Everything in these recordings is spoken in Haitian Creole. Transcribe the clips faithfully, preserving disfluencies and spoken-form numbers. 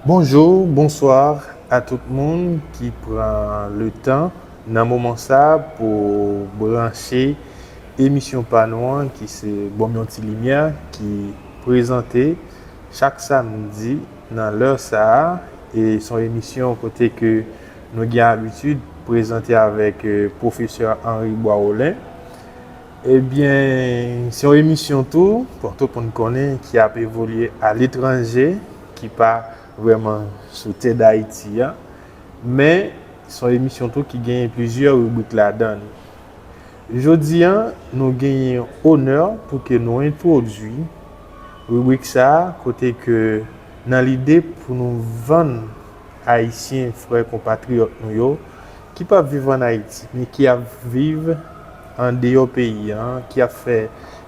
Bonjou, bonswa a tout moun ki pran letan nan moman sa pou branche emisyon pa nou an ki se Ban m yon ti limyè ki prezante chak samdi nan lè sa a. E se yon emisyon kote ke nou gen abitid prezante avèk eh, pwofesè Henry Boisrolin. Ebyen, se yon emisyon tou, bon, tout moun konnen, ki ap evolye aletranje, ki pa vrèman sou tè Dayiti a. Men, se yon emisyon tou ki genyen plizyè ribrik ladan l. Jodi a, nou genyen onè pou ke nou entwodui ribrik sa a, kote ke nan lide pou nou vann Ayisyen, frè konpatriyòt nou yo, ki p ap viv ann Ayiti, men ki ap viv andeyò peyi a, ki ap fè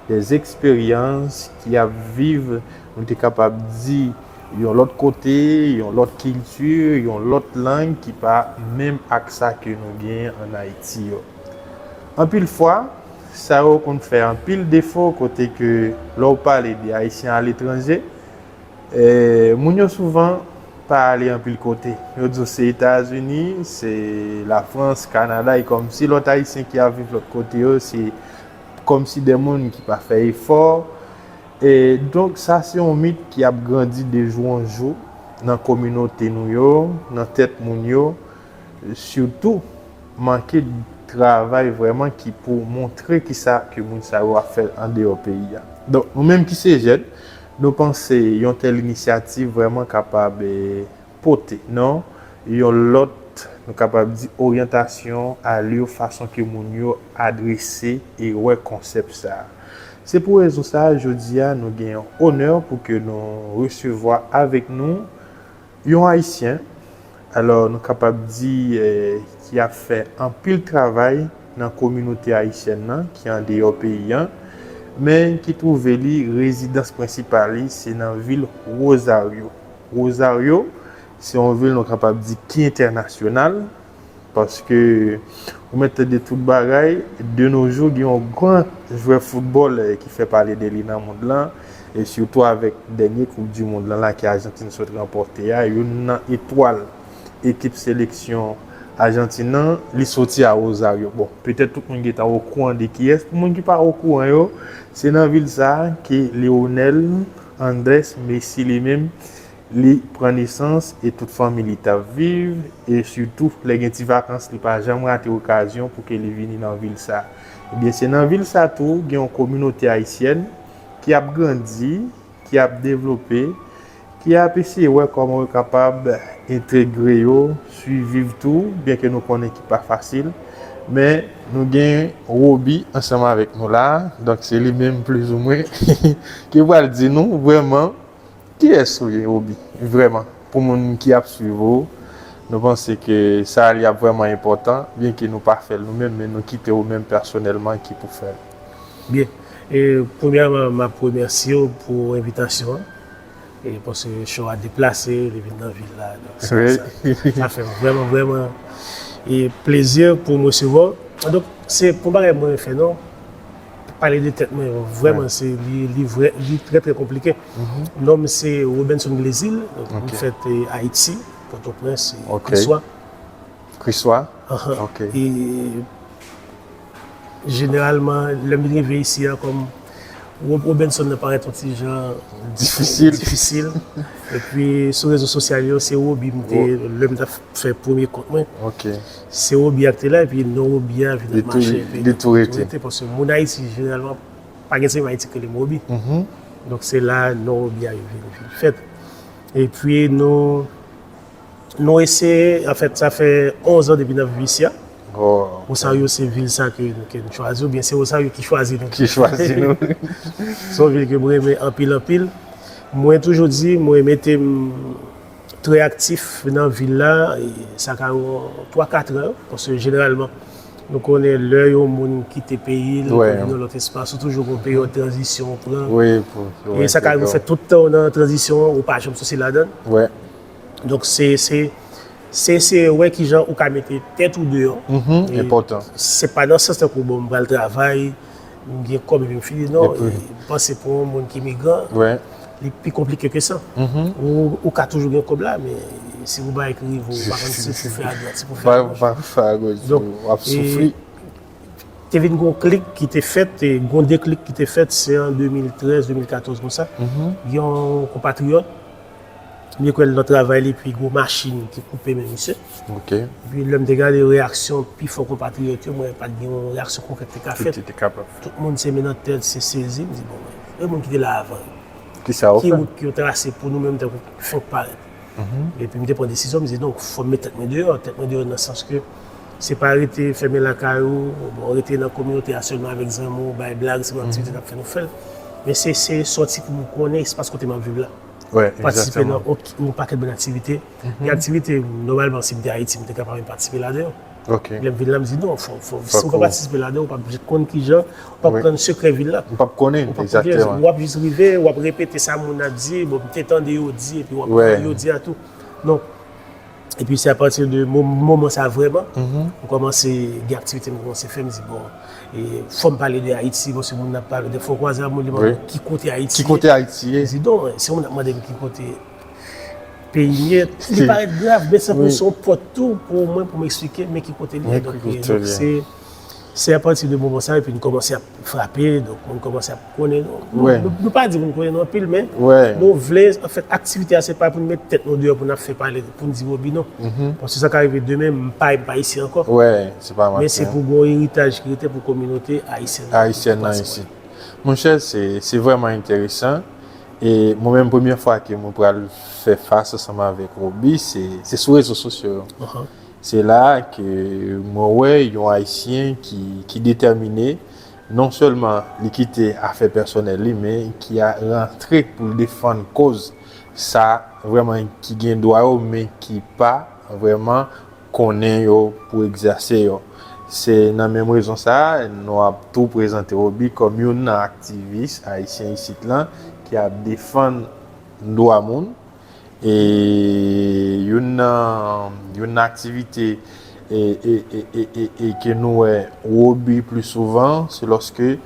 dè eksperyans, ki ap viv, nou te kapab di, yon lòt kote, yon lòt kilti, yon lòt lang ki pa menm ak sa ke nou genyen ann Ayiti yo. Anpil fwa, sa yo konn fè anpil defo kote ke lè w pale de Ayisyen aletranje, eh, moun yo souvan pa ale anpil kote. Yo di w se Etazini, se Lafrans, Kanada, e kòmsi lòt Ayisyen ki ap viv lòt kote yo, se kòmsi de moun ki pa fè efò. E donk, sa se yon mit ki ap grandi de jou an jou nan kominote nou yo, nan tèt moun yo, sitou manke travay vrèman ki pou montre kisa ke moun sa yo ap fè andeyò peyi a. Donk, nou menm ki se jèn, nou panse yon tèl inisyativ vrèman kapab eh, pote, non, yon lòt, nou kapab di, oryantasyon a li yo, fason ke moun yo adrese e wè konsèp sa a. Se pou rezon sa a, jodi a, nou gen onè pou ke nou resevwa avèk nou yon Ayisyen, alò, nou kapab di, eh, ki ap fè anpil travay nan kominote ayisyèn nan, ki andeyò peyi a, men ki twouve li, rezidans prensipal li, se nan vil Rosario. Rosario, se yon vil nou kapab di ki entènasyonal, paske ou mèt tande tout bagay, de nos jours, gen yon gran jwè foutbòl, eh, ki fè pale de li nan mond lan, e sitou avèk dènye Koup di Mond lan la ke Ajantin sot ranpòte a, youn nan etwal ekip seleksyon Ajantin nan, li soti a Rosario. Bon, petèt tout moun gentan okouran de kiyès. Pou moun ki pa okouran yo, se nan vil sa a ke Lionel Andrés Messi li menm, li pran nesans e tout fanmi li t ap viv, e sitou lè gen ti vakans, li pa janm rate okazyon pou ke li vini nan vil sa. Ebyen, se nan vil sa tou, gen yon kominote ayisyèn ki ap grandi, ki ap devlope, ki ap eseye wè kòman yo kapab entegre yo, swiviv tou, byen ke nou konnen ki pa fasil. Men nou gen Roby ansanm avèk nou la, donk se li menm plizoumwen ki pral di nou vrèman kiyès ou ye, Roby, vrèman. Pou moun ki ap swiv ou, nou panse ke sa li ap vrèman enpòtan, byen ke nou pa fè l nou menm, men nou kite ou menm pèsonèlman ki pou fè l. Byen. E, premyèman, m ap remèsye w pou envitasyon an. E, paske show a deplase, li vin nan vil la. Donk, sa, sa, sa fè m vrèman, vrèman, e, plezi pou m resevwa w. Donk, se pou bagay mwen fè non. Pale de tèt mwen, vrèman, se, li, li vrè, li trè, trè konplike. Non m se Robenson Glezil, donk, m fèt, e, Ayiti, Pòtoprens, e, Kriswa. Kriswa? Ahan. Ok. E, jeneralman, lè m vin rive isi a, kòm Ro-, Robenson nan parèt yon ti jan difisil. Difisil. Epi, sou rezo sosyal yo, se Roby m te, lè m t ap fè premye kont mwen. Ok. Se Roby a k te la, epi non Roby a vin ap mache, epi li tou rete. Li tou rete, paske moun Ayiti, jeneralman, pa gen se Ayiti ki rele m Roby. Donk, se la non Roby a vin, vin fèt. Epi, nou, Nou eseye, anfèt, sa fè onz an depi n ap viv isi a. Rosario se vil sa ke, ke n chwazi, oubyen se Rosario ki chwazi nou. Ki chwazi nou. Se yon vil ke mwen renmen anpil, anpil. Mwen toujou di, mwen mete m trè aktif nan vil la, e sa ka yon twa, kat an, paske jeneralman, nou konnen lè yon moun kite peyi l, pou vin nan lòt espas, ou toujou gen yon peryòd tranzisyon ou pran. Wi, pou, e sa ka rive w fè tout tan w nan tranzisyon an, ou pa janm soti ladan l. Donk, se, se, se eseye wè kijan ou ka mete tèt ou deyò. Enpòtan. Se pa nan sans tankou, bon, m pral travay, m gen kòb epi m fini. Non, e, m panse pou yon moun ki migran, Li pi konplike ke sa. Ou, ou ka toujou gen kòb la, men si ou pa ekri, ou pa konn si pou fè adwat, si pou fè agoch. Donk, w ap soufri. Te vin gon klik ki te fèt, te gon deklik ki te fèt, se an de mil trèz, de mil katòz konsa. Yon konpatriyòt, m te kwè l nan travay li, epi gon machin ki koupe men misye. Epi lè m te gade reyaksyon pifò konpatriyòt yo, m wè pa t gen yon reyaksyon konkrèt ki te ka fèt. Tout moun se men nan tèt, se sezi. M di, bon, men, e moun ki te la avan yo? Ki wout ki yo trase pou nou menm tankou fenk parèt? Epi m te pran desizyon, m di, non, fò m met tèt mwen deyò. Tèt mwen deyò nan sans ke se pa rete fèmen lakay ou, bon, rete nan kominote a sèlman avèk zanmi w, bay blag, se yon aktivite k ap fè nou fè l. Men se, se sòti pou m konnen espas kote m ap viv la. Patisipe nan yon pakèt bann aktivite. Gen aktivite, nòmalman, si m te Ayiti, m te kapab patisipe ladan yo. Lè m vin la, m di, non, fò, fò, si m pa patisipe ladan, ou p ap konn kijan, ou p ap konn sekrè vil la. Ou p ap konnen, w ap jis rive, w ap repete sa moun ap di, bon, m te tande yo di, epi w ap pran yo di a tou. Donk, epi se apati de mo-, moman sa vrèman, m kòmanse gen aktivite m kòmanse fè, m di, bon, e, fò m pale de Ayiti, paske moun ap pale, dèfwa w kwaze ak moun, li mande ki kote Ayiti ye. Ki kote Ayiti ye? M di, non, si moun ap mande m ki kote peyi m ye, li parèt grav, men se pou se yon pòt tou pou mwen, pou m eksplike, men ki kote li ye. Donk, e, donk, se, se apati de moman sa, epi nou kòmanse ap frape, donk, moun kòmanse ap konnen nou. Nou, nou, nou pa di moun konnen nou anpil, men nou vle, anfèt, aktivite a, se pa pou n met tèt nou deyò, pou n ap fè pale, pou n di Roby non. Paske sa ka rive demen, m pa, m pa isi ankò. Men se pou gon eritaj ki rete pou kominote ayisyèn nan. Ayisyèn nan isi. Monchè, se, se vrèman enteresan. E mwen menm, premyè fwa ke mwen pral fè fas ansanm avèk Roby, se, se sou rezo sosyo yo. Se la ke mwen wè yon Ayisyen ki, ki detèmine, non sèlman li kite afè pèsonèl li, men ki a rantre pou l defann koz sa vrèman ki gen dwa yo, men ki pa vrèman konnen yo pou egzèse yo. Se nan menm rezon sa a, nou ap tou prezante Roby kòm youn nan aktivis ayisyen isit lan ki ap defann dwa moun. E youn nan, youn nan aktivite e, e, e, e, e, e ke nou wè Roby pli souvan, se lòske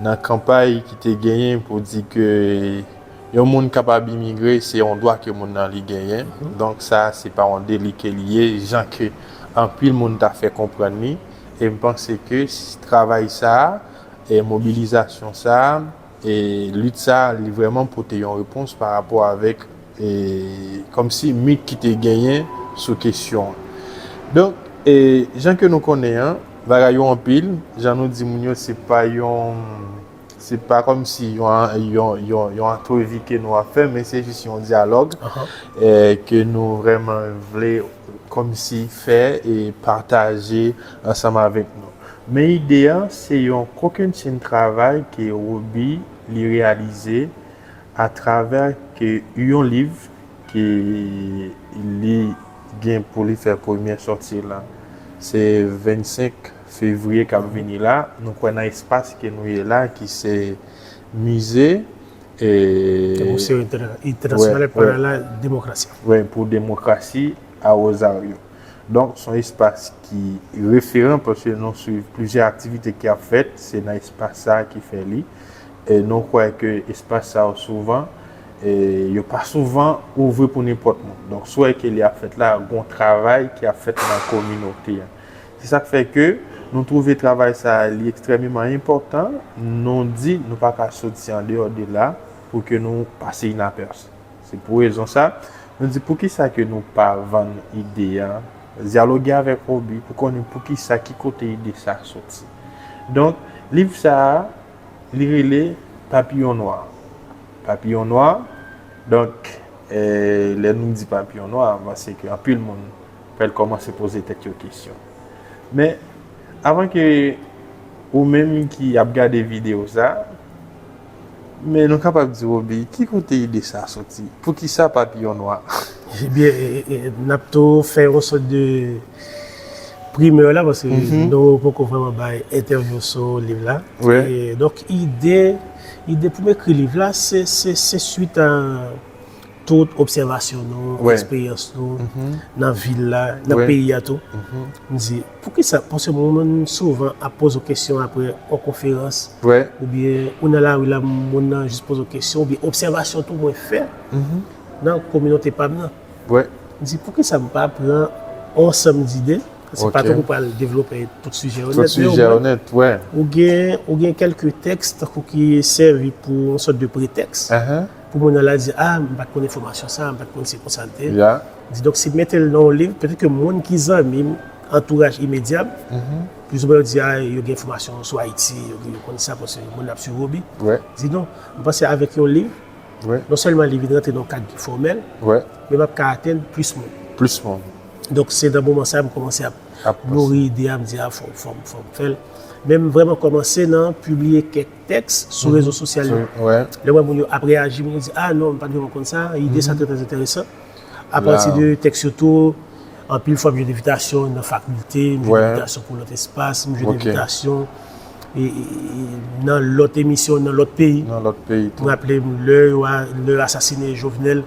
nan kanpay ki te genyen pou di ke yon moun kapab imigre, se yon dwa ke moun nan li genyen. Donk sa, se pa yon deli ke li ye, jan ke anpil moun ta fè konprann li. E m panse ke s-, travay sa a, e mobilizasyon sa a, e lit sa a, li vrèman pote yon repons pa rapò avèk, e, kòmsi mit ki te genyen sou kesyon an. Donk, e, jan ke nou konnen an, bagay yo anpil, jan nou di moun yo, se pa yon, se pa kòmsi yon, yon, yon, yon antrevi ke nou ap fè, men se jis yon dyalòg, e, ke nou vrèman vle kòmsi fè e pataje ansanm avèk nou. Men ide a, se yon kokennchenn travay ke Roby li reyalize atravè ke yon liv ke li gen pou li fè premyè sòti la. Se vennsenk fevriye k ap vini la. Nou kwè nan espas ke nou ye la, ki se mize, e, Museo Inter-, Internacional para la Democracia. Wi, pou demokrasi a Rosario. Donk, se yon espas ki referan, paske nou swiv plizyè aktivite ki ap fèt, se nan espas sa a ki fè li. E nou kwè ke espas sa yo souvan, e, yo pa souvan ouvri pou nenpòt moun. Donk, si w wè ke li ap fèt la, gon travay ki ap fèt nan kominote a. Se sa k fè ke nou twouve travay sa a, li ekstrèmeman enpòtan. Nou di, nou pa ka soti andeyò de la pou ke nou pase inapèse. Se pou rezon sa, nou di poukisa ke nou pa vann ide a, dyaloge avèk Roby pou konnen poukisa, ki kote ide sa soti. Donk, liv sa a, li rele Papiyon Nwa. Papiyon Nwa, donk, e, lè nou di Papiyon Nwa, m panse ke anpil moun pral kòmanse poze tèt yo kesyon. Men, avan ke ou menm ki ap gade videyo sa, men nou kapab di, Roby, ki kote ide sa soti? Poukisa Papiyon Nwa? Ebyen, e, e, e, n ap tou fè yon sòt de primè la, paske nou poko vrèman bay entèvyou sou liv la. E, donk, ide, ide pou m ekri liv la, se, se, se swit a tout obsèvasyon nou, eksperyans nou nan vil la, nan peyi a tou. M di, poukisa? Paske moun souvan ap poze w kesyon apre yon konferans, oubyen ou nan lari la, moun nan jis poze w kesyon, oubyen obsèvasyon tou mwen fè nan kominote pa m nan. M di, poukisa m pa pran yon ansanm dide, se pa tankou pral devlope tout sijè yo nèt, men omwen ou gen, ou gen kèlke tèks tankou ki sèvi pou yon sòt de pretèks. Pou moun nan la di, a, m pa t konn enfòmasyon sa, m pa t konn se konsa l te ye. Di, donk, si m mete l nan yon liv, petèt ke moun ki zanmi m, antouraj imedya m, plizoumwen yo di, a, yo gen enfòmasyon sou Ayiti, yo, yo konn sa, paske moun ap swiv Roby. Di, non, m panse avèk yon liv, non sèlman liv vin rantre nan yon kad ki fòmèl, men m ap ka atenn plis moun. Plis moun. Donk, se nan moman sa a m kòmanse ap nouri ide a, m di, a, fò, fò, fò m fè l. Men m vrèman kòmanse nan pibliye kèk tèks sou rezo sosyal yo. Lè m wè moun yo ap reyaji, moun yo di, a non, m pa t vrèman konn sa, ide sa trè, trè enteresan. Apati de tèks yo tou, anpil fwa m jwenn envitasyon nan fakilte, m jwenn envitasyon pou lòt espas, m jwenn envitasyon e, e, e, nan lòt emisyon, nan lòt peyi. Nan lòt peyi tou. M raple m lè yo a, lè yo asasine Jovenel.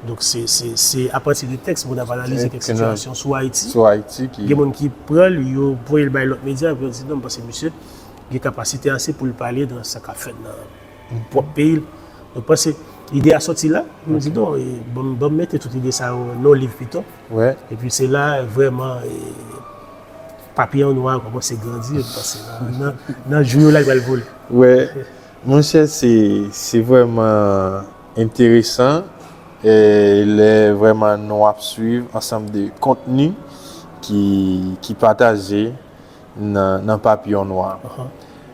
Donk, se, se, se apati de tèks moun ap analize kèk sitiyasyon sou Ayiti. Sou Ayiti ki gen moun ki pran l, yo voye l bay lòt medya, epi yo di, non, m panse misye gen kapasite ase pou l pale nan sa k ap fèt nan pwòp peyi l. Donk, panse ide a sòti la, m di, non, e, ban m, ban m mete tout ide sa yo nan yon liv pito. Epi se la, vrèman, e, Papiyon nwa a kòmanse grandi, m panse nan, nan, nan jou yo la, li pral vole. Monchè, se, se vrèman enteresan, e, lè vrèman nou ap swiv ansanm de kontni ki, ki pataje nan, nan Papiyon nwa.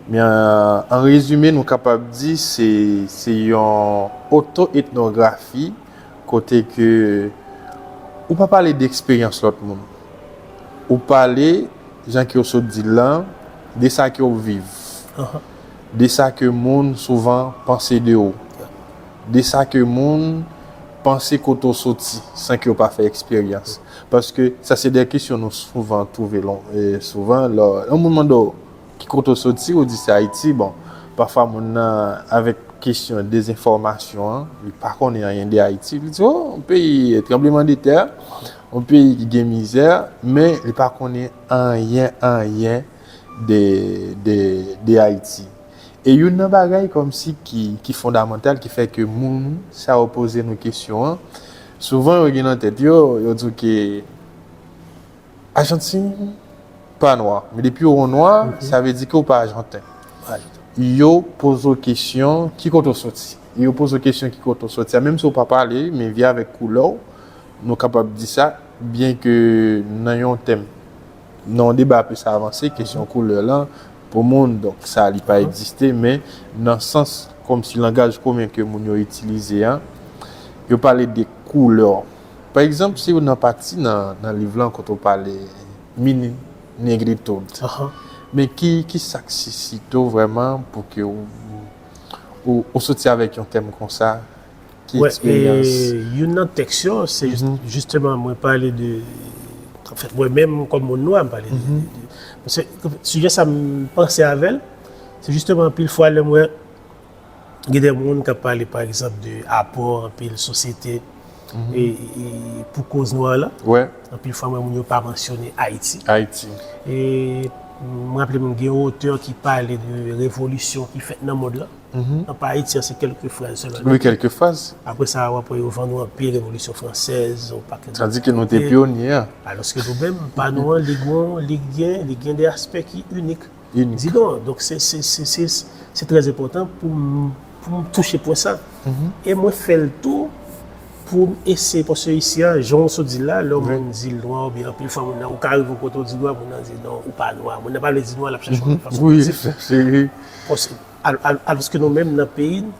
Men, an, an rezime, nou kapab di se, se yon oto-etnografi kote ke ou pa pale de eksperyans lòt moun. Ou pale, jan ke w sot di l lan, de sa ke w viv. De sa ke moun souvan panse de ou. De sa ke moun panse kote w soti, san ke w pa fè eksperyans. Paske sa se de kesyon nou souvan twouve lon-, e, souvan, lè yon moun mande w ki kote w soti, ou di se Ayiti. Bon, pafwa moun nan, avèk kesyon dezenfòmasyon an, li pa konnen anyen de Ayiti. Li di, o, yon peyi tranblemanntè, yon peyi ki gen mizè, men li pa konnen anyen, anyen de, de, de Ayiti. E youn nan bagay kòmsi ki, ki fondamantal, ki fè ke moun sa yo poze nou kesyon an, souvan yo gen nan tèt yo, yo di w ke Ajantin pa nwa. Men depi w nwa, sa vle di ke w pa ajanten. Yo poze w kesyon, ki kote w soti? Yo poze w kesyon, ki kote w soti a? Menm si w pa pale, men via avèk koulè w, nou kapab di sa, byen ke nan yon tèm, nan yon deba plis avanse, kesyon koulè lan, pou moun, donk sa li pa egziste, men nan sans kòmsi langaj komen ke moun yo itilize a, yo pale de koulè. Pa egzanp, si w nan pati nan, nan liv lan kote w pale mi negritud, men ki, ki sa k sisite w vrèman pou ke w, ou, ou soti avèk yon tèm konsa? Ki eksperyans? E, youn nan tèks yo, se jis-, jisteman, mwen pale de, anfèt, mwen menm kòm moun nwa, m pale de, de, de, paske sijè sa m panse avè l, se jisteman anpil fwa lè m wè gen de moun k ap pale, pa egzanp, de apò anpil sosyete e, e, e pou koz nwa la. Anpil fwa, m wè moun yo pa mansyone Ayiti. Ayiti. E m raple m gen yon otè ki pale de revolisyon ki fèt nan mond lan. Nan pa Ayiti an, se kèlke fraz sèlman. Wi, kèlke fraz. Apre sa, w ap wè yo vann ou anpil, Revolisyon Fransèz, yon pakèt. Tandis que nou te pyonye a. Alòske nou menm, pa nou an, li gon, li gen, li gen de aspè ki inik. Inik. Di non, donk se, se, se, se, se trè enpòtan pou m, pou m touche pwen sa. E mwen fè l tou pou m eseye, paske isi a, jan w sot di l la, lè yon moun di l nwa, oubyen anpil fwa moun nan, ou ka rive yon kote w di nwa, moun nan di non, ou pa nwa. Moun nan pa vle di nwa, l ap chèche yon fason pou di. Paske Al-, al-, alòske nou menm nan peyi n,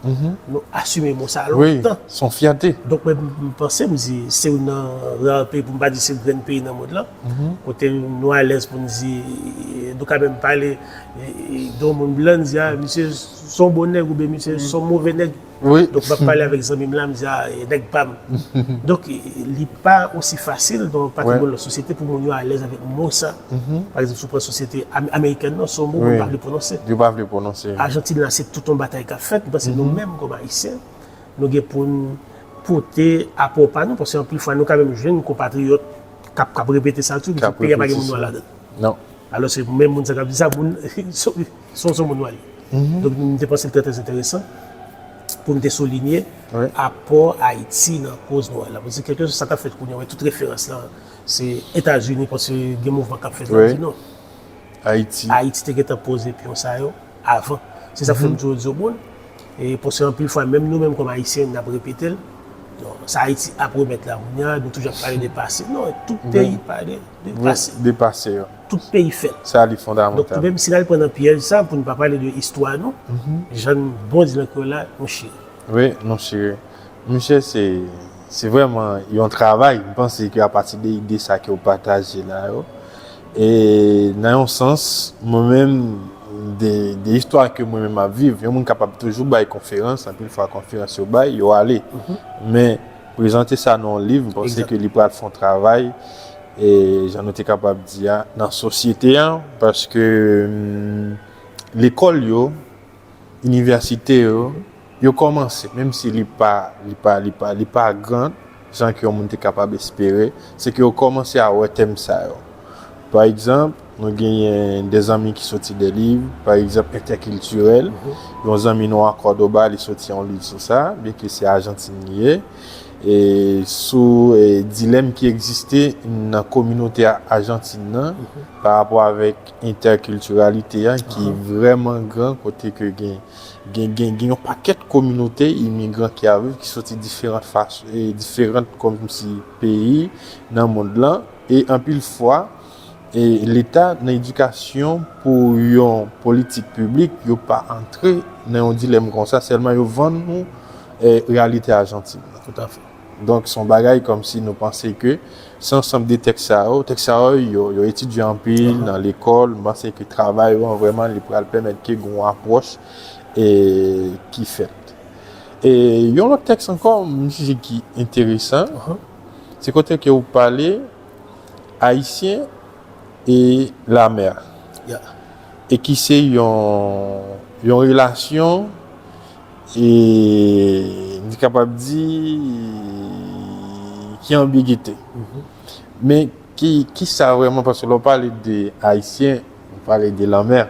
nou asime mo sa lontan. Wi, se yon fyète. Donk, mwen, m, m panse, m di, se youn nan ra peyi, pou m pa di se grenn peyi nan mond lan, kote nou alèz pou n di, nou ka menm pale, e, e, de yon moun blan, n di, a, misye se yon bon nèg, oubyen misye se yon move nèg. Donk, m ap pale avèk zanmi m la, m di, a, e, nèg pa m. Donk, e, li pa osi fasil nan yon pakèt moun nan sosyete pou moun yo alèz avèk mo sa. Pa egzanp, si w pran sosyete am-, amerikèn nan, se yon mo moun pa vle pwononse. Yo pa vle pwononse. Ajantin la, se tout yon batay k ap fèt. M panse nou menm, kòm Ayisyen, nou gen pou n pote apò pa nou, paske anpil fwa nou ka menm jwenn konpatriyòt k ap, k ap repete sa tou, ki di peyi a pa gen moun nwa ladan l. Non. Alòske menm moun sa k ap di sa, moun, se, se, se yon moun nwa li. Donk, m te panse l trè, trè enteresan pou m te soulinye apò Ayiti nan koz nwa la. Paske kèlkeswa sa k ap fèt kounye a, wè, tout referans lan, se Etazini, paske gen mouvman k ap fèt la, di non. Ayiti. Ayiti te gentan poze pyon sa yo avan. Se sa k fè m toujou di yo bon. E paske anpil fwa, menm nou menm kòm Ayisyen, n ap repete l. Non, sa Ayiti ap remèt la kounye a, nou toujou ap pale de pase. Non, tout peyi pale de pase. De pase yo. Tout peyi fè l. Sa li fondamantal. Donk, menm si n al pran nan pyèj sa, pou n pa pale de istwa nou, jan n bon di nan kreyòl la, nou chire. Wi, nou chire. Monchè, se, se vrèman yon travay. M panse ke apati de ide sa ke w pataje la yo, e nan yon sans, mwen menm, de, de istwa ke mwen menm ap viv, yon moun kapab toujou bay konferans, anpil fwa konferans yo bay, yo ale. Men, prezante sa nan yon liv, m panse ke li pral fè yon travay, e jan nou te kapab di a, nan sosyete an, paske, hum, lekòl yo, inivèsite yo, yo kòmanse, menm si li pa, li pa, li pa, li pa gran, jan ke yon moun te kapab espere, se ke yo kòmanse a wè tèm sa yo. Pa egzanp, nou genyen de zanmi ki soti de liv, pa egzanp, entèkiltirèl. Yon zanmi nou an Kòdoba, li soti yon liv sou sa, byenke se Ajantin li ye, e sou, e, dilèm ki egziste nan kominote a, Ajantin nan, pa rapò avèk entèkiltiralite a, ki vrèman gran, kote ke gen, gen, gen, gen yon pakèt kominote imigran ki ap viv, ki soti diferan fason, e diferan kòmsi peyi nan mond lan, e anpil fwa, e Leta nan edikasyon pou yon politik piblik, yo pa antre nan yon dilèm konsa, sèlman yo vann nou, e, reyalite Ajantin nan. Tout à fait. Donk, se yon bagay kòmsi nou panse ke se ansanm de tèks sa yo, tèks sa yo, yo, yo etidye anpil nan lekòl, m panse ke travay yo an vrèman li pral pèmèt ke gen yon apwòch, e, ki fèt. E yon lòt tèks ankò, m jije ki enteresan, se kote ke ou pale Ayisyen e lamè. E ki se yon, yon relasyon, e, nou kapab di, ki anbigite. Men ki, ki sa vrèman, paske lè w pale de Ayisyen, ou pale de lanmè.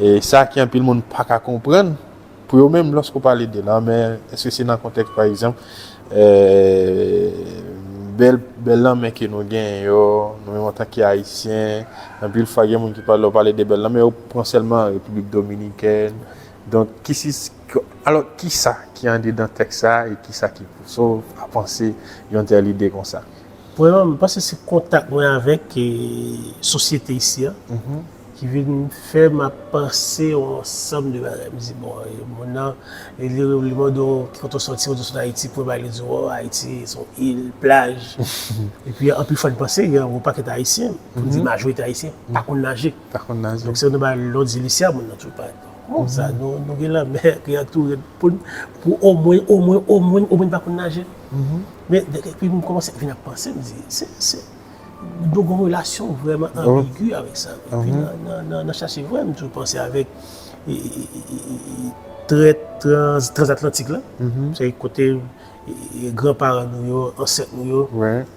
E sa ke anpil moun pa ka konprann, pou yo menm, lòske w pale de lanmè, èske se nan kontèks, pa egzanp, e, bèl, bèl lanmè ke nou genyen yo, nou menm antanke Ayisyen, anpil fwa gen moun ki pale, lè w pale de bèl lanmè, yo pran sèlman Repiblik Dominikèn. Donk, ki si, alò, ki sa ki andedan tèks sa a e ki sa ki pouse w a panse yon tèl ide konsa? Premyèman, m panse se kontak mwen avèk, e, sosyete isi a ki vin fè m ap panse yon ansanm de bagay. M di, bon, e, moun nan, e, li, li mande w ki kote w soti, ou di w sot Ayiti, premye bagay li di w, o, Ayiti, se yon il, plaj. Epi, anpil fwa, n panse, gen yon pakèt Ayisyen, pou n di majorite Ayisyen, pa konn naje. Pa konn naje. Donk, se yon bagay, lè w di l isi a, moun nan toujou pa Bon, sa, nou, nou gen lanmè ki antoure n pou, pou omwen, omwen, omwen, omwen pa konn naje. Men, de, epi m kòmanse vin ap panse, m di, se, se, nou gen yon relasyon vrèman anbigi avèk sa. Epi nan, nan, nan, nan chache vrè, m toujou panse avèk e, e, e, e, e, trèt trans, transatlantik la. Se kote e, e, granparan nou yo, ansèt nou yo,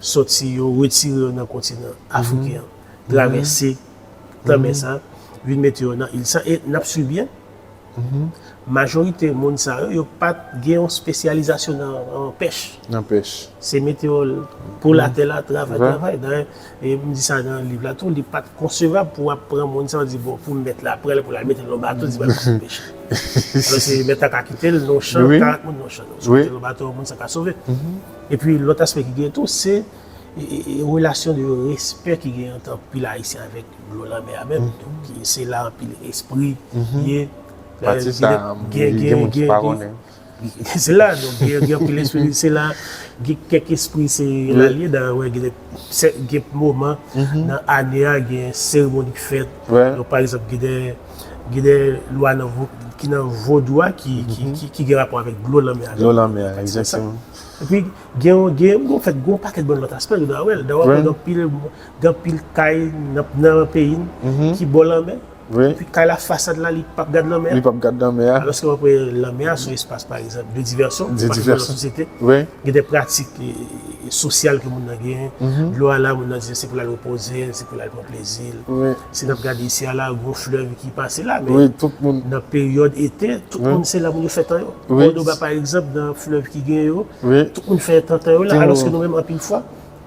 sòti yo, retire yo nan kontinan afriken an, travèse lanmè sa, vin mete yo nan il sa. E n ap swiv byen, majorite moun sa yo, yo pa t gen yon espesyalizasyon nan, nan pèch. Nan pèch. Se mete yo pou latè la, travay, travay. Dayè, e m di sa nan liv la tou, li pa t konsevab pou w ap pran moun sa, w di, bon, pou m mèt la, pran l pou l al mete l nan bato, di, ba, l pase pèch. Alò, se mèt la ka kite l nan yon chan, karant moun nan yon chan. Si w mete l nan bato, moun sa ka sove. Epi, lòt aspè ki gen tou, se e, e, e, relasyon de respè ki gen ant anpil Ayisyen avèk dlo lanmè a menm. Donk, se la anpil espri ye. Pati sa, gen, gen, gen moun ki pa konnen. Se la, donk, gen, gen anpil espri, se la, gen kèk espri, se la l ye, dayè, wè, gen de, se, gen moman nan ane a, gen seremoni ki fèt. Donk, pa egzanp, gen de, gen de lwa nan vo-, ki nan vodou a, ki, ki, ki, ki gen rapò avèk dlo lanmè a. Dlo lanmè a, egzakteman. Epi, gen, gen, bon, fèt, gen yon pakèt bon lòt aspè, nou dwe wè l. Dwe wè gen anpil, gen anpil kay nan, nan peyi n ki bò lanmè. Wi. Epi kay la, fasad la, li p ap gad lanmè a. Li p ap gad lanmè a. Alòske w ap wè lanmè a se yon espas, pa egzanp, de divèsyon, De paske nan divèsyon. Sosyete, Wi. gen de pratik e, e, sosyal ke moun nan genyen. Dlo a la, moun nan di se pou l al repoze, se pou l al pran plezi l. Wi. Si n ap gade isi a la, gon flèv ki pase la, men Wi, tout moun. Nan peryòd ete, tout Wi. Moun se la moun yo fè tan yo. Wi. Kòdòba, pa egzanp, nan flèv ki gen yo, Wi. Tout moun fè tan tan yo la, Tan yo. Alòske nou menm, anpil fwa,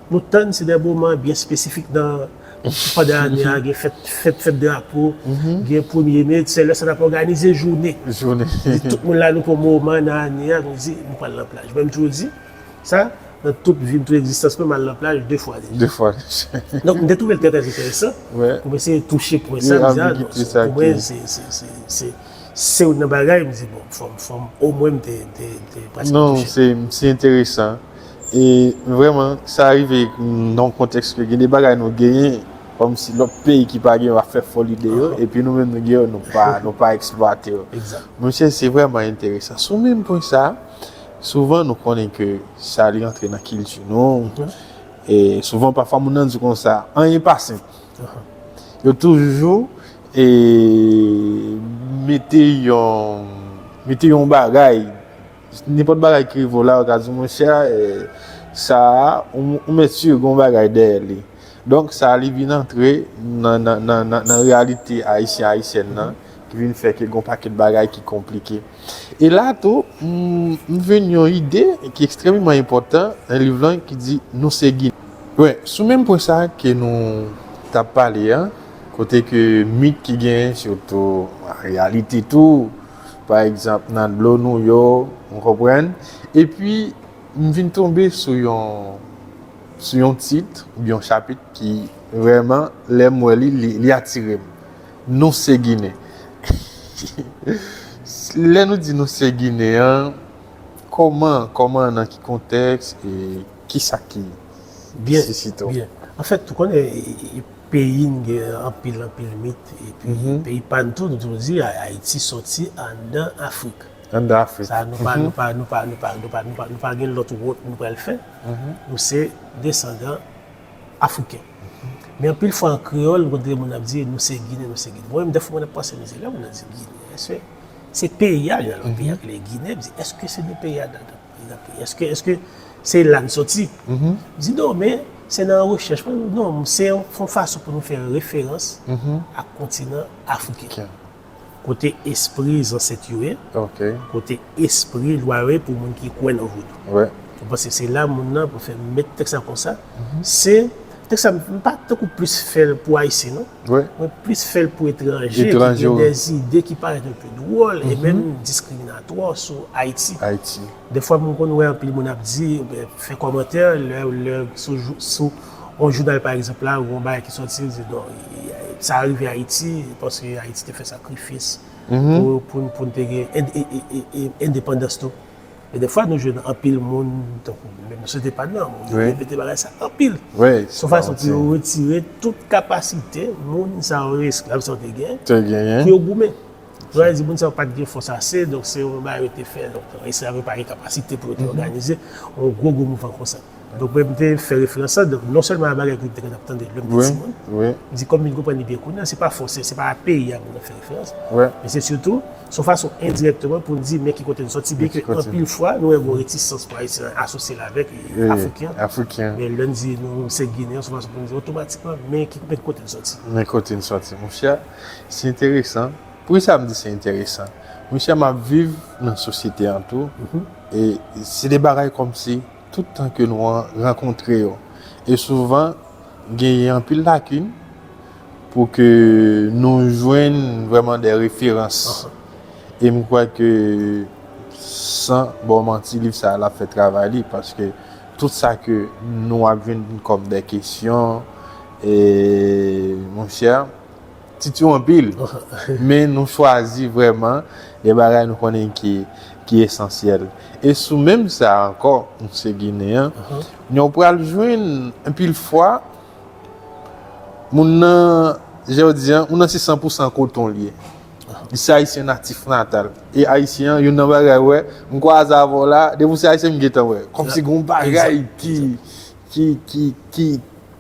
nou tann se de moman byen espesifik nan pandan ane a, gen fèt, fèt, fèt drapo, gen premye me, se lè sa n ap òganize jounen. Jounen. Di tout moun la, nou pran moman nan ane a, nou di, nou pral nan plaj. Mwen, m toujou di, sa, nan tout vi m, tout egzistans mwen, m al nan plaj de fwa deja. De fwa. Donk, m te twouve l trè, trè enteresan Wi. pou m eseye touche pwen Wi, sa, m di, ah, non, anbigite se, sa pou mwen, ki- se, se, se, se, se youn nan bagay, m di, bon, fò m, fò m, omwen m te, te, te prèske Non, touche. Se, se enteresan. E vrèman, sa rive nan yon kontèks ke gen de bagay nou genyen, kòmsi lòt peyi ki pa gen yo ap fè foli de yo, epi nou menm nou gen yo, nou pa, nou pa eksplwate yo. Egzak. Monchè, se vrèman enteresan. Sou menm pwen sa, souvan nou konnen ke sa li antre nan kilti nou. Wi. E souvan, pafwa, moun nan di konsa, anyen pa senp. Yo toujou e, mete yon, mete yon bagay, nenpòt bagay ki rive w la, yo ka di, monchè, e, sa a, ou, ou mèt si gen yon bagay dèyè li. Donk, sa a, li vin antre nan, nan, nan, nan, nan reyalite ayisyen, ayisyèn nan, ki vin fè ke gen yon pakèt bagay ki konplike. E la tou, m, m jwenn yon ide ki ekstrèmeman enpòtan nan liv lan ki di, nou se Ginen. Wi, sou menm pwen sa ke nou t ap pale a, kote ke mit ki genyen, sitou reyalite tou, pa egzanp, nan dlo nou yo, ou konprann? Epi, m vin tonbe sou yon, sou yon tit, oubyen yon chapit ki vrèman, lè m wè li, li, li atire m. Nou se Ginen. Lè nou di nou se Ginen an, kòman, kòman, nan ki kontèks, e kisa ki Byen, sisite w? Byen. Anfèt, ou konnen, e, e, peyi n gen anpil, anpil mit, epi peyi pa n tou, nou toujou di, A-, Ayiti soti anndan Afrik. Anndan Afrik. Sa, nou pa, nou pa, nou pa, nou pa, nou pa, nou pa, nou pa gen lòt wont nou pral fè. Nou se desandan afriken. Men anpil fwa an kreyòl, ou konn tande moun ap di, nou se Ginen, nou se Ginen. Mwen menm, dèfwa mwen ap panse, m di, lè moun nan di Ginen, èske se peyi a, gen lòt peyi a ki rele Ginen, m di, èske se de peyi a, èske, èske se la n soti? M di, non, men se nan rechèch mwen, non, se yon, yon fason pou nou fè referans ak kontinan afriken. Kote espri zansèt yo ye, Ok. kote espri lwa yo ye pou moun ki kwè nan vodou. Wi. Ou panse se la moun nan pou fè met tèks la konsa? Se tèks la, m pa tankou plis fè l pou ayisyen, non. Wi. Mwen plis fè l pou etranje ki Etranje, gen wi. Dèzide ki parèt un peu dròl e menm diskriminatwa sou Ayiti. Ayiti. Dèfwa, m konn wè anpil moun ap di, oubyen fè kòmantè, lè, lè sou, jou- sou yon jounal, pa egzanp, la, ou yon bagay ki sòti, di, non, sa rive Ayiti, paske Ayiti te fè sakrifis pou, pou, pou n te gen en- e- e- e- e- endepandans nou. Men dèfwa, nou jwenn anpil moun, tankou menm sosyete pa n nan, moun yo Wi. Repete bagay sa anpil. Wi. Se yon fason pou yo retire tout kapasite moun sa yo, esklav sa yo te gen, Te genyen. Pou yo goumen. Yo di moun sa yo pa t gen fòs ase, donk se yon bagay yo te fè. Donk, esklav yo pa gen kapasite pou yo te òganize yon gwo, gwo mouvman konsa. Donk, mwen, m te fè referans la, donk, non sèlman a bagay ke m te konn ap tande lè m te Wi, timoun, wi. m di kòm m vin konprann li byen kounye a, se pa fòse, se pa a peyi a pou nou fè referans, Wi. men se sitou, se yon fason endirèkteman pou n di, men ki kote n soti, byen Men ki ke kote n- anpil fwa, nou wè gon retisans pou Ayisyen asosye l avèk e, Wi, Afriken, Afriken. Men lè n di nou se Ginen, se yon fason pou n di otomatikman, men ki, men ki kote n soti. Men kote n soti, monchè, se enteresan. Poukisa m di se enteresan? Monchè, m ap viv nan sosyete an tou. E se de bagay kòmsi tout tan ke nou an- rankontre yo. E souvan, genyen anpil lakin pou ke nou jwenn vrèman de referans. E m kwè ke, san ba w manti, liv sa a, l ap fè travay li, paske tout sa ke nou ap jwenn kòm de kesyon, e, monchè, tit yo anpil. Men nou chwazi vrèman de bagay nou konnen ki, ki esansyèl. E sou menm sa ankò, misye Ginen an, nou pral jwenn anpil fwa, moun nan, jan yo di an, moun nan se san pou san koton li ye. Li se Ayisyen natif natal. E Ayisyen an, youn nan bagay, wè, m kwaze avè w la, depi w se Ayisyen, m gentan wè. Kòmsi gen yon bagay ki, ki, ki, ki,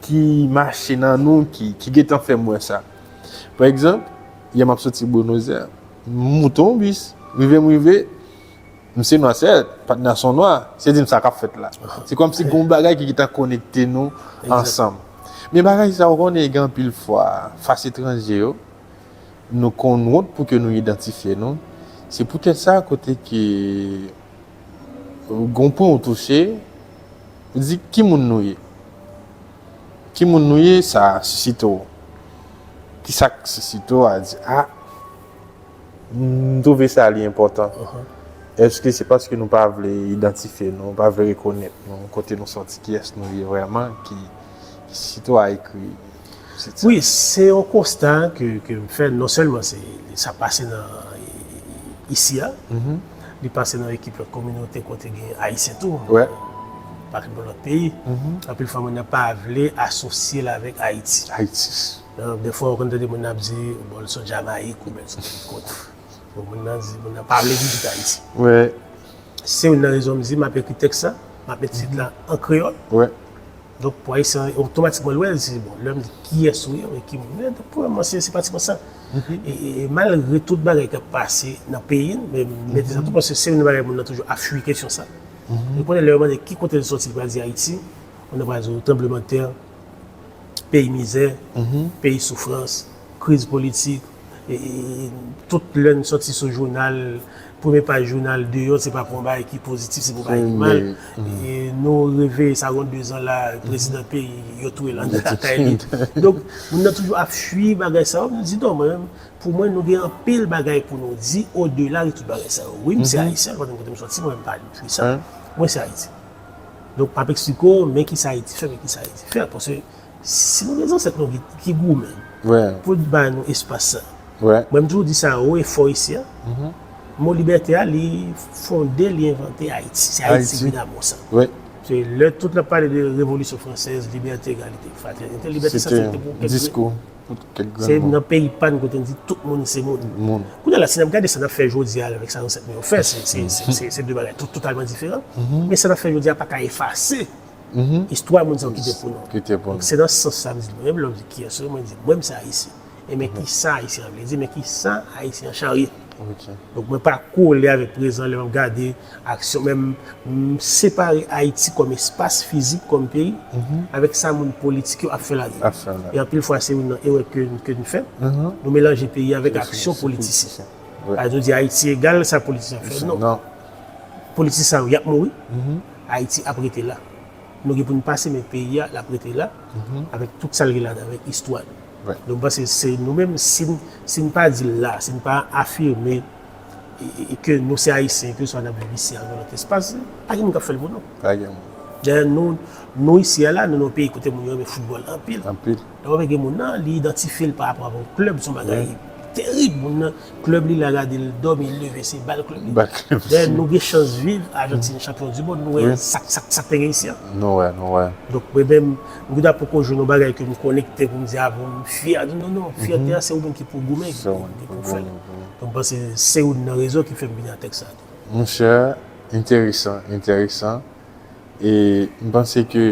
ki mache nan nou, ki, ki gentan fè m wè sa. Pa egzanp, Yè m ap soti Buenos Aires, m moute yon bis, rive m rive, m se nwa, sèt, patnè a se yon nwa, se di m sa k ap fèt la. Se kòmsi gen yon bagay ki gentan konekte nou ansanm. Men bagay sa, ou konnen, gen anpil fwa, fas etranje yo, nou konn wont pou ke nou idantifye nou. Se poutèt sa, kote ke gon pwen ou touche, ou di, ki moun nou ye? Ki moun nou ye, sa sisite w. Ki sa k sisite w a di, a, m twouve sa li enpòtan? Èske se paske nou pa vle idantifye nou, pa vle rekonèt nou, kote nou sòti, kiyès nou ye vrèman, ki, ki sisite w a ekri? Wi, se yon konsta ke, ke m fè, non sèlman se, sa pase nan, isi a, li pase nan ekip lòt kominote kote gen Ayisyen tou, pa kenbe lòt peyi. Anpil fwa, moun nan pa vle asosye l avèk Ayiti. Ayiti. Donk, defwa, ou konn tande moun nan ap di, bon, l sot Jamayik oubyen l sot kot. Bon, moun nan di, moun nan pa vle vizite Ayiti. Se youn nan rezon m di, m ap ekri tèks la, m ap met tit la an kreyòl. Donk, pou Ayisyen an, otomatikman, l wè, l di, bon, lè m di kiyès ou ye, men ki moun ou ye, donk, premyèman, se, se pratikman sa. E, e, e malgre tout bagay k ap pase nan peyi n, men m mete sa tou, paske se youn nan bagay moun nan toujou ap fui kesyon sa. Ou konnen, lè yo mande ki kote l soti, li pral di Ayiti, moun nan pral di w tranblemanntè, peyi mizè, peyi soufrans, kriz politik, e, e, tout lè n sòti sou jounal, premye paj jounal deyò, se pa pou yon bagay ki pozitif, se pou yon bagay ki mal. E nou reveye sa gen de zan la, prezidan peyi, yo touye l anndan lakay li. Donk, moun nan toujou ap fui bagay sa yo, m di non, mwen menm, pou mwen, nou gen anpil bagay pou nou di odela de tout bagay sa yo. Wi, m se Ayisyen, kote m kote m sòti, mwen menm pa fui sa. Mwen se Ayiti. Donk, m ap eksplike w, men kisa Ayiti fè, men kisa Ayiti fè. Paske si nou gen zansèt nou ki, ki goumen pou ba nou espas sa. Mwen, m toujou di sa wo e fò isi a. Mo libète a, li fonde, li envante Ayiti. Se Ayiti ki vin ak mo sa. Se lè tout n ap pale de revolisyon fransèz, libète, egalite, fratènite, libète sa se te pou kèk diskou. Se nan peyi pa n kote n di tout moun se moun. Kounye a la, si n ap gade sa n ap fè jodi a avèk sa zansèt nou yo fè, se, se, se, se, se de bagay to-, totalman diferan. Men sa n ap fè jodi a pa ka efase istwa moun sa yo kite pou nou. Donk, se nan sans sa m di, mwen menm, lè w di kiyès ou ye, mwen di, mwen, m se Ayisyen. E men ki sa Ayisyen an vle di, men ki sa Ayisyen an charye. Donk, mwen pa kole avèk prezan lè m ap gade aksyon, men m, m separe Ayiti kòm espas fizik, kòm peyi, avèk sa moun politik yo ap fè ladan l. E anpil fwa, se youn nan erè ke, ke n fè. Nou melanje peyi avèk aksyon politisyen. Pa egzanp, nou di Ayiti egal sa politisyen ap fè. Non. Politisyen sa yo, y ap mouri. Ayiti ap rete la. Nou gen pou n pase, men peyi a, l ap rete la, avèk tout sa l gen ladan, avèk istwa l. Donk, m panse se nou menm, si n, si n pa di l la, si n pa afime, e, e, e ke nou se Ayisyen, ke swa n ap viv isi a nan lòt espas, pa gen moun k ap fè l pou nou. Dayè, nou, nou isi a la, nou nan yon peyi kote moun yo renmen foutbòl anpil. Lè w ap gen moun nan, li idantifye l pa rapò avèk yon klèb, se yon bagay terib. Moun nan, klèb li la, gade l dòmi, l leve, se bal klèb li. Dayè, nou gen chans viv Ajantin chanpyon di mond, nou wè sa, sa, sa k te gen isi a. Nou wè, nou wè. Donk, mwen menm, m gentan poko jwenn yon bagay ke m konekte pou m di, a bon, m fyè. Non, non, fyète a, se ou menm ki pou goumen, ki pou, ki pou fè l. Donk, m panse se youn nan rezon ki fè m vin ak tèks sa tou. Monchè, enteresan, enteresan. E m panse ke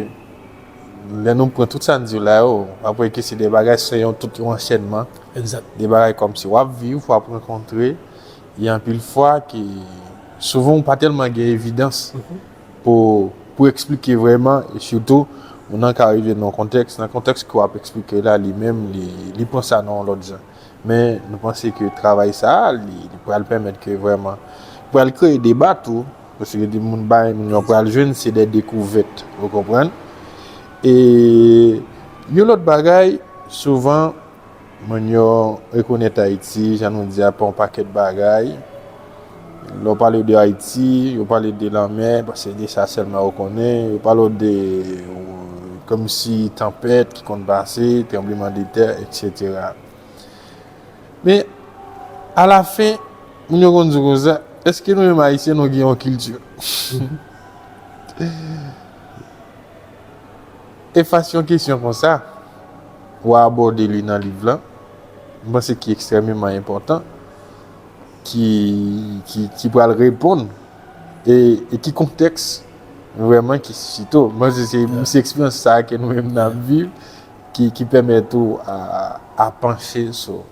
lè nou pran tout sa n di w la yo, apre ke se de bagay, se yon tout yon anchènman. De bagay kòmsi w ap viv, w ap rankontre, e anpil fwa ke souvan ou pa tèlman gen evidans pou, pou eksplike vrèman, e sitou, moun nan ka rive nan yon kontèks, nan kontèks ke w ap eksplike la, li menm, li, li pran sa nan yon lòt jan. Men nou panse ke travay sa a, li, li pral pèmèt ke vrèman, pral kreye deba tou, paske de moun bay, moun yo pral jwenn, se de dekouvèt, ou konprann? E yon lòt bagay, souvan, moun yo rekonèt Ayiti, jan nou di a, pa yon pakèt bagay. Lè w pale de Ayiti, yo pale de lanmè, paske de sa sèlman yo konnen. Yo pale w de, kòmsi tanpèt ki konn pase, tranblemanntè, etsetera. Men, alafen, moun yo konn di w konsa, èske nou menm Ayisyen, nou gen yon kilti? E fas yon kesyon konsa, w a abòde li nan liv lan, m panse ki ekstrèmeman enpòtan, ki, ki, ki pral reponn, e, e ki kontèks vrèman ki sisite w. M panse se, se eksperyans sa a ke nou menm n ap viv, ki, ki pèmèt ou a, a panche sou,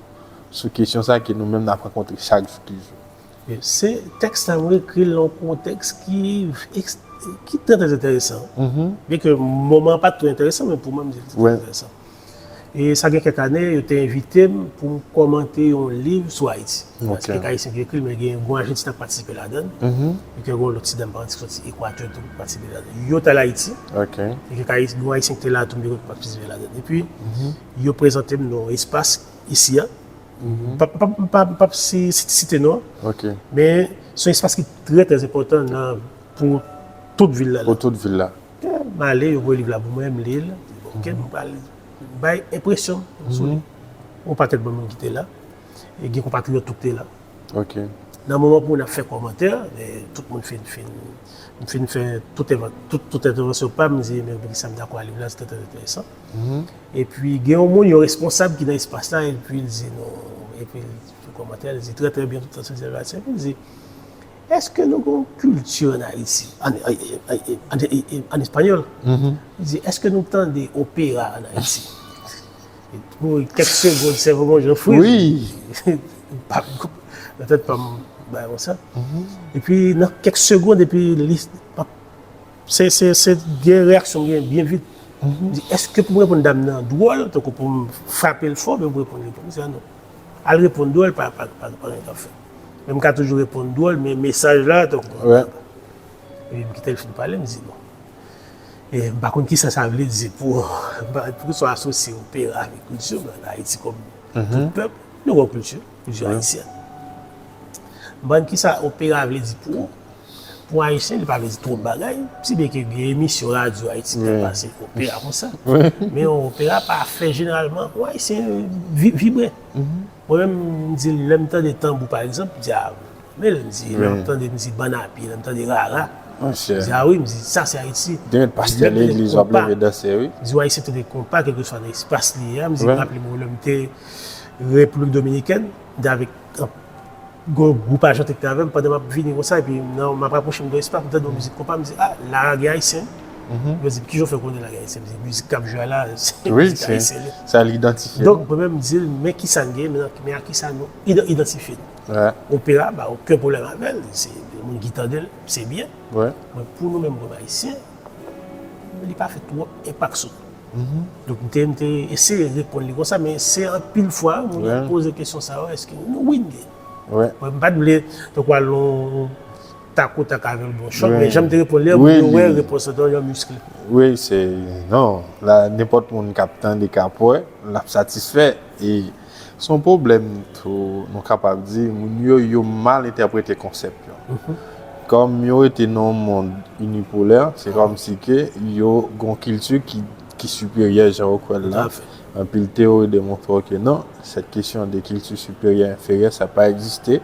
sou kesyon sa ke nou menm n ap rankontre chak jou ki jou? Se tèks la, mwen ekri l nan yon kontèks ki, ki trè, trè enteresan. Byen ke moman an pa t twò enteresan, men pou mwen, m di l te trè enteresan. E sa gen kèk ane, yo te envite m pou m kòmante yon liv sou Ayiti. Paske kèk Ayisyen ki ekri l, men gen yon Ajantin k patisipe ladan l. Epi gen yon lòt ti dam, pa antik soti Ekwatè tou, ki patisipe ladan l. Yo t al Ayiti. E kèk Ayisyen, gen yon Ayisyen ki te la tou, men ki patisipe ladan l. Epi, yo prezante m nan yon espas isi a. M p ap si, si, site non an. Men se yon espas ki trè, trè enpòtan nan, pou tout vil la. Pou tout vil la. M ale, yo voye liv la pou mwen, m li l. Bon, ok, m pral bay enpresyon m sou li. Yon pakèt bon moun ki te la. E gen konpatriyòt tou ki te la. Nan moman pou moun ap fè kòmantè, tout moun fin, fin, m fin fè tout, tout, tout entèvansyon pa m, m di, men poukisa m dakò a liv la, se trè, trè enteresan. Epi gen yon moun, yon responsab ki nan espas la, epi l di nou, epi l fè kòmantè, l di trè, trè byen, tout sa, epi l di, èske nou gen yon kilti ann Ayiti, ann, ann, ann, ann espanyòl? Li di, èske nou tande opera ann Ayiti? Pou kèk segonn, sèvo m yon jan friz. Wi. Nan tèt pa m, bagay konsa. Epi nan kèk segonn, epi li, se, se, se gen reyaksyon m gen byen vit. M di, èske pou m reponn dam nan dwòl, tankou pou m frape l fò, oubyen pou m reponn li pou m di, a non. Al reponn dwòl, pa, pa, pa, pa gen k ap fèt. Men m ka toujou reponn dwòl, men mesaj la, tankou. Epi m kite l fin pale, m di, bon. E m pa konn kisa sa vle di pou, pou sa asosye opera avèk kilti, men Ayiti kòm tout pèp, nou gen kilti, kilti ayisyèn. M pa konn kisa opera vle di pou ou. Pou Ayisyen, li pa vle di twòp bagay. Si byen ke gen emisyon radyo Ayiti ki ap pase opera konsa. Men opera pa fè jeneralman yon Ayisyen vi-, vibre. Mwen menm, m di, lè m tande tanbou, pa egzanp, m di, a, men lè m di, lè m tande, m di, bann a pye, lè m tande rara. M di, a wi, m di, sa se Ayiti. Te met pastè legliz w ap leve danse, wi. M di, w Ayisyen tande konpa, kèlkeswa nan espas li ye a. M di, m raple m, lè m te Repiblik Dominikèn, m te avèk, gon gwoup ajantik te avè m pandan m ap vini konsa, epi nan, m ap apwoche m de espas, m tande yon mizik konpa, m di, a, la gen Ayisyen. Yo di, kijan w fè konnen la gen Ayisyen? M di, mizik k ap jwe a la, se mizik ayisyen li. Sa l idantifye. Donk, mwen menm, m di l, men kisa n gen, men, men a kisa nou idan-, idantifye nou. Opera, pa okenn pwoblèm avè l, se moun ki tande l, se byen. Men pou nou menm kòm Ayisyen, li pa fè twòp enpak sou nou. Donk, m te, m te eseye reponn li konsa, men se anpil fwa, moun ap poze kesyon sa yo, èske nou, wi, n gen. Mwen, m pa t vle, tankou al yon tak o tak avè l, bon, chòk, men jan m te reponn li an, moun yo wè repons lan te yon miskle. Wi, se, non, la, nenpòt moun k ap tande k ap wè, l ap satisfè. E se yon pwoblèm tou, nou kapab di, moun yo, yo mal entèprete konsèp yo. Kòm yo rete nan yon mond inipolè, se kòmsi ke yo gen yon kilti ki, ki siperyè, jan yo kwè l la. Anpil teyori demontre w ke non, cette question de culture supérieure, inférieure, sa pa egziste.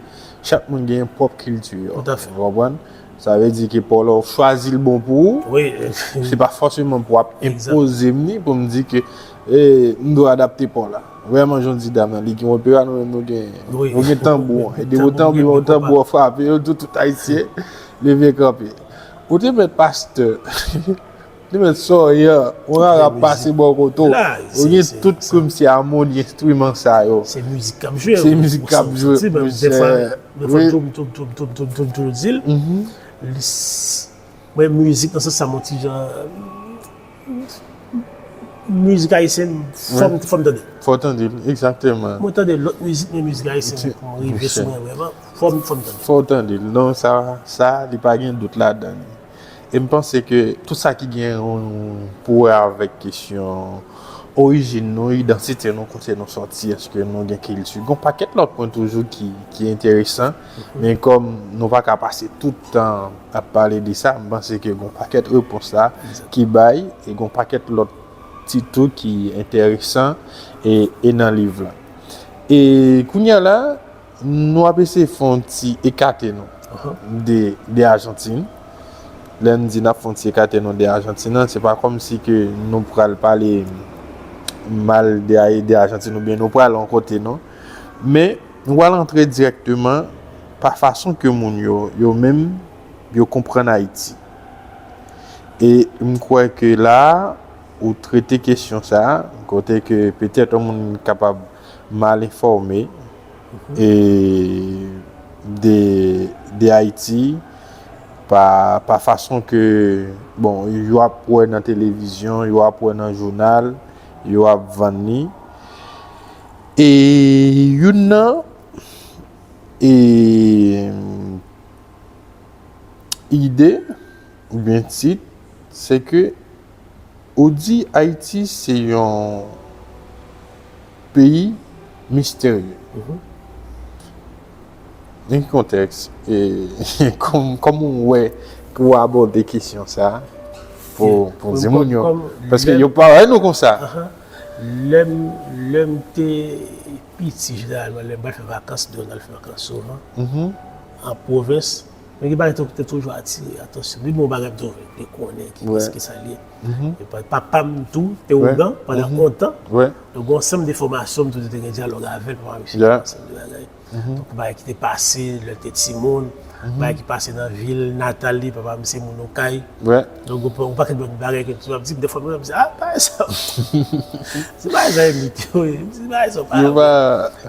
Chak moun gen pwòp kilti yo. Ou konprann? Sa vle di ke pa w la w chwazi l bon pou ou. Se pa fòseman pou w ap enpoze m ni pou m di ke, e, m dwe adapte pa w la. Vrèman, jan w di dam nan, li gen opera, nou menm nou gen, nou gen tanbou an. E depi tanbou an frape, yo di tout Ayisyen leve kanpe. Ou te mèt pastè. Li mèt sòyè, yon rara pase bò kote w. Ou gen tout kòmsi amoni enstriman sa yo. Se mizik k ap jwe. Se mizik k ap jwe, monchè. Defwa, defwa, m toujou di l, li s-, mwen, mizik nan sans sa, m on ti jan, mizik ayisyen, fò m, fò m tande l. Fò w tande l, egzakteman. Mwen tande lòt mizik, men mizik ayisyen, pou m rive sou mwen vrèman, fò m, fò m tande l. Fò w tande l. Non, sa, sa, li pa gen dout ladan li. E m panse ke tout sa ki gen pou wè avèk kesyon orijin nou, idantite nou, kote nou sòti, èske nou gen kilti. Gon pakèt lòt pwen toujou ki, ki enteresan, men kòm nou pa ka pase tout tan ap pale de sa, m panse ke gon pakèt repons la ki bay, e gon pakèt lòt tit tou ki enteresan e, e nan liv la. E kounye a la, nou ap eseye fè yon ti ekate nou de, de Ajantin. Lè n di n ap fè yon ti ekate nou de Ajantin nan, se pa kòmsi ke nou pral pale mal de, de Ajantin oubyen nou pral yon kote, non. Men, nou pral antre dirèkteman pa fason ke moun yo, yo menm, yo konprann Ayiti. E m kwè ke la, ou trete kesyon sa, kote ke petèt yon moun kapab mal enfòme, e, de, de Ayiti, pa, pa fason ke, bon, yo ap wè nan televizyon, yo ap wè nan jounal, yo ap vann li. E youn nan, e, ide oubyen tit, se ke ou di Ayiti se yon peyi misterye. Nan ki kontèks, e, kòm, kòman w wè pou w abòde kesyon sa a pou, pou di moun yo? Paske yo pa wè nou konsa. Lè m, lè m te piti, jeneralman, lè m pral fè vakans, nou al fè vakans souvan, an pwovens, men gen bagay ki te toujou atire atansyon m. Li gen yon bagay m toujou vle konnen ki, ki sa l ye. E pa, papa m tou te ougan pandan lontan. Donk, gen yon ansanm de enfòmasyon m toujou te gen dyalòg avè l, papa m, ansanm de bagay. Donk, bagay ki te pase lè l te timoun, bagay ki pase nan vil natal li, papa m se moun Okay. Donk, yon pakèt lòt bagay ke m toujou ap di, dèfwa, mwen, m di, ah, bagay sa, se bagay sa, yo mete, wi. M di, bagay sa, pa vre.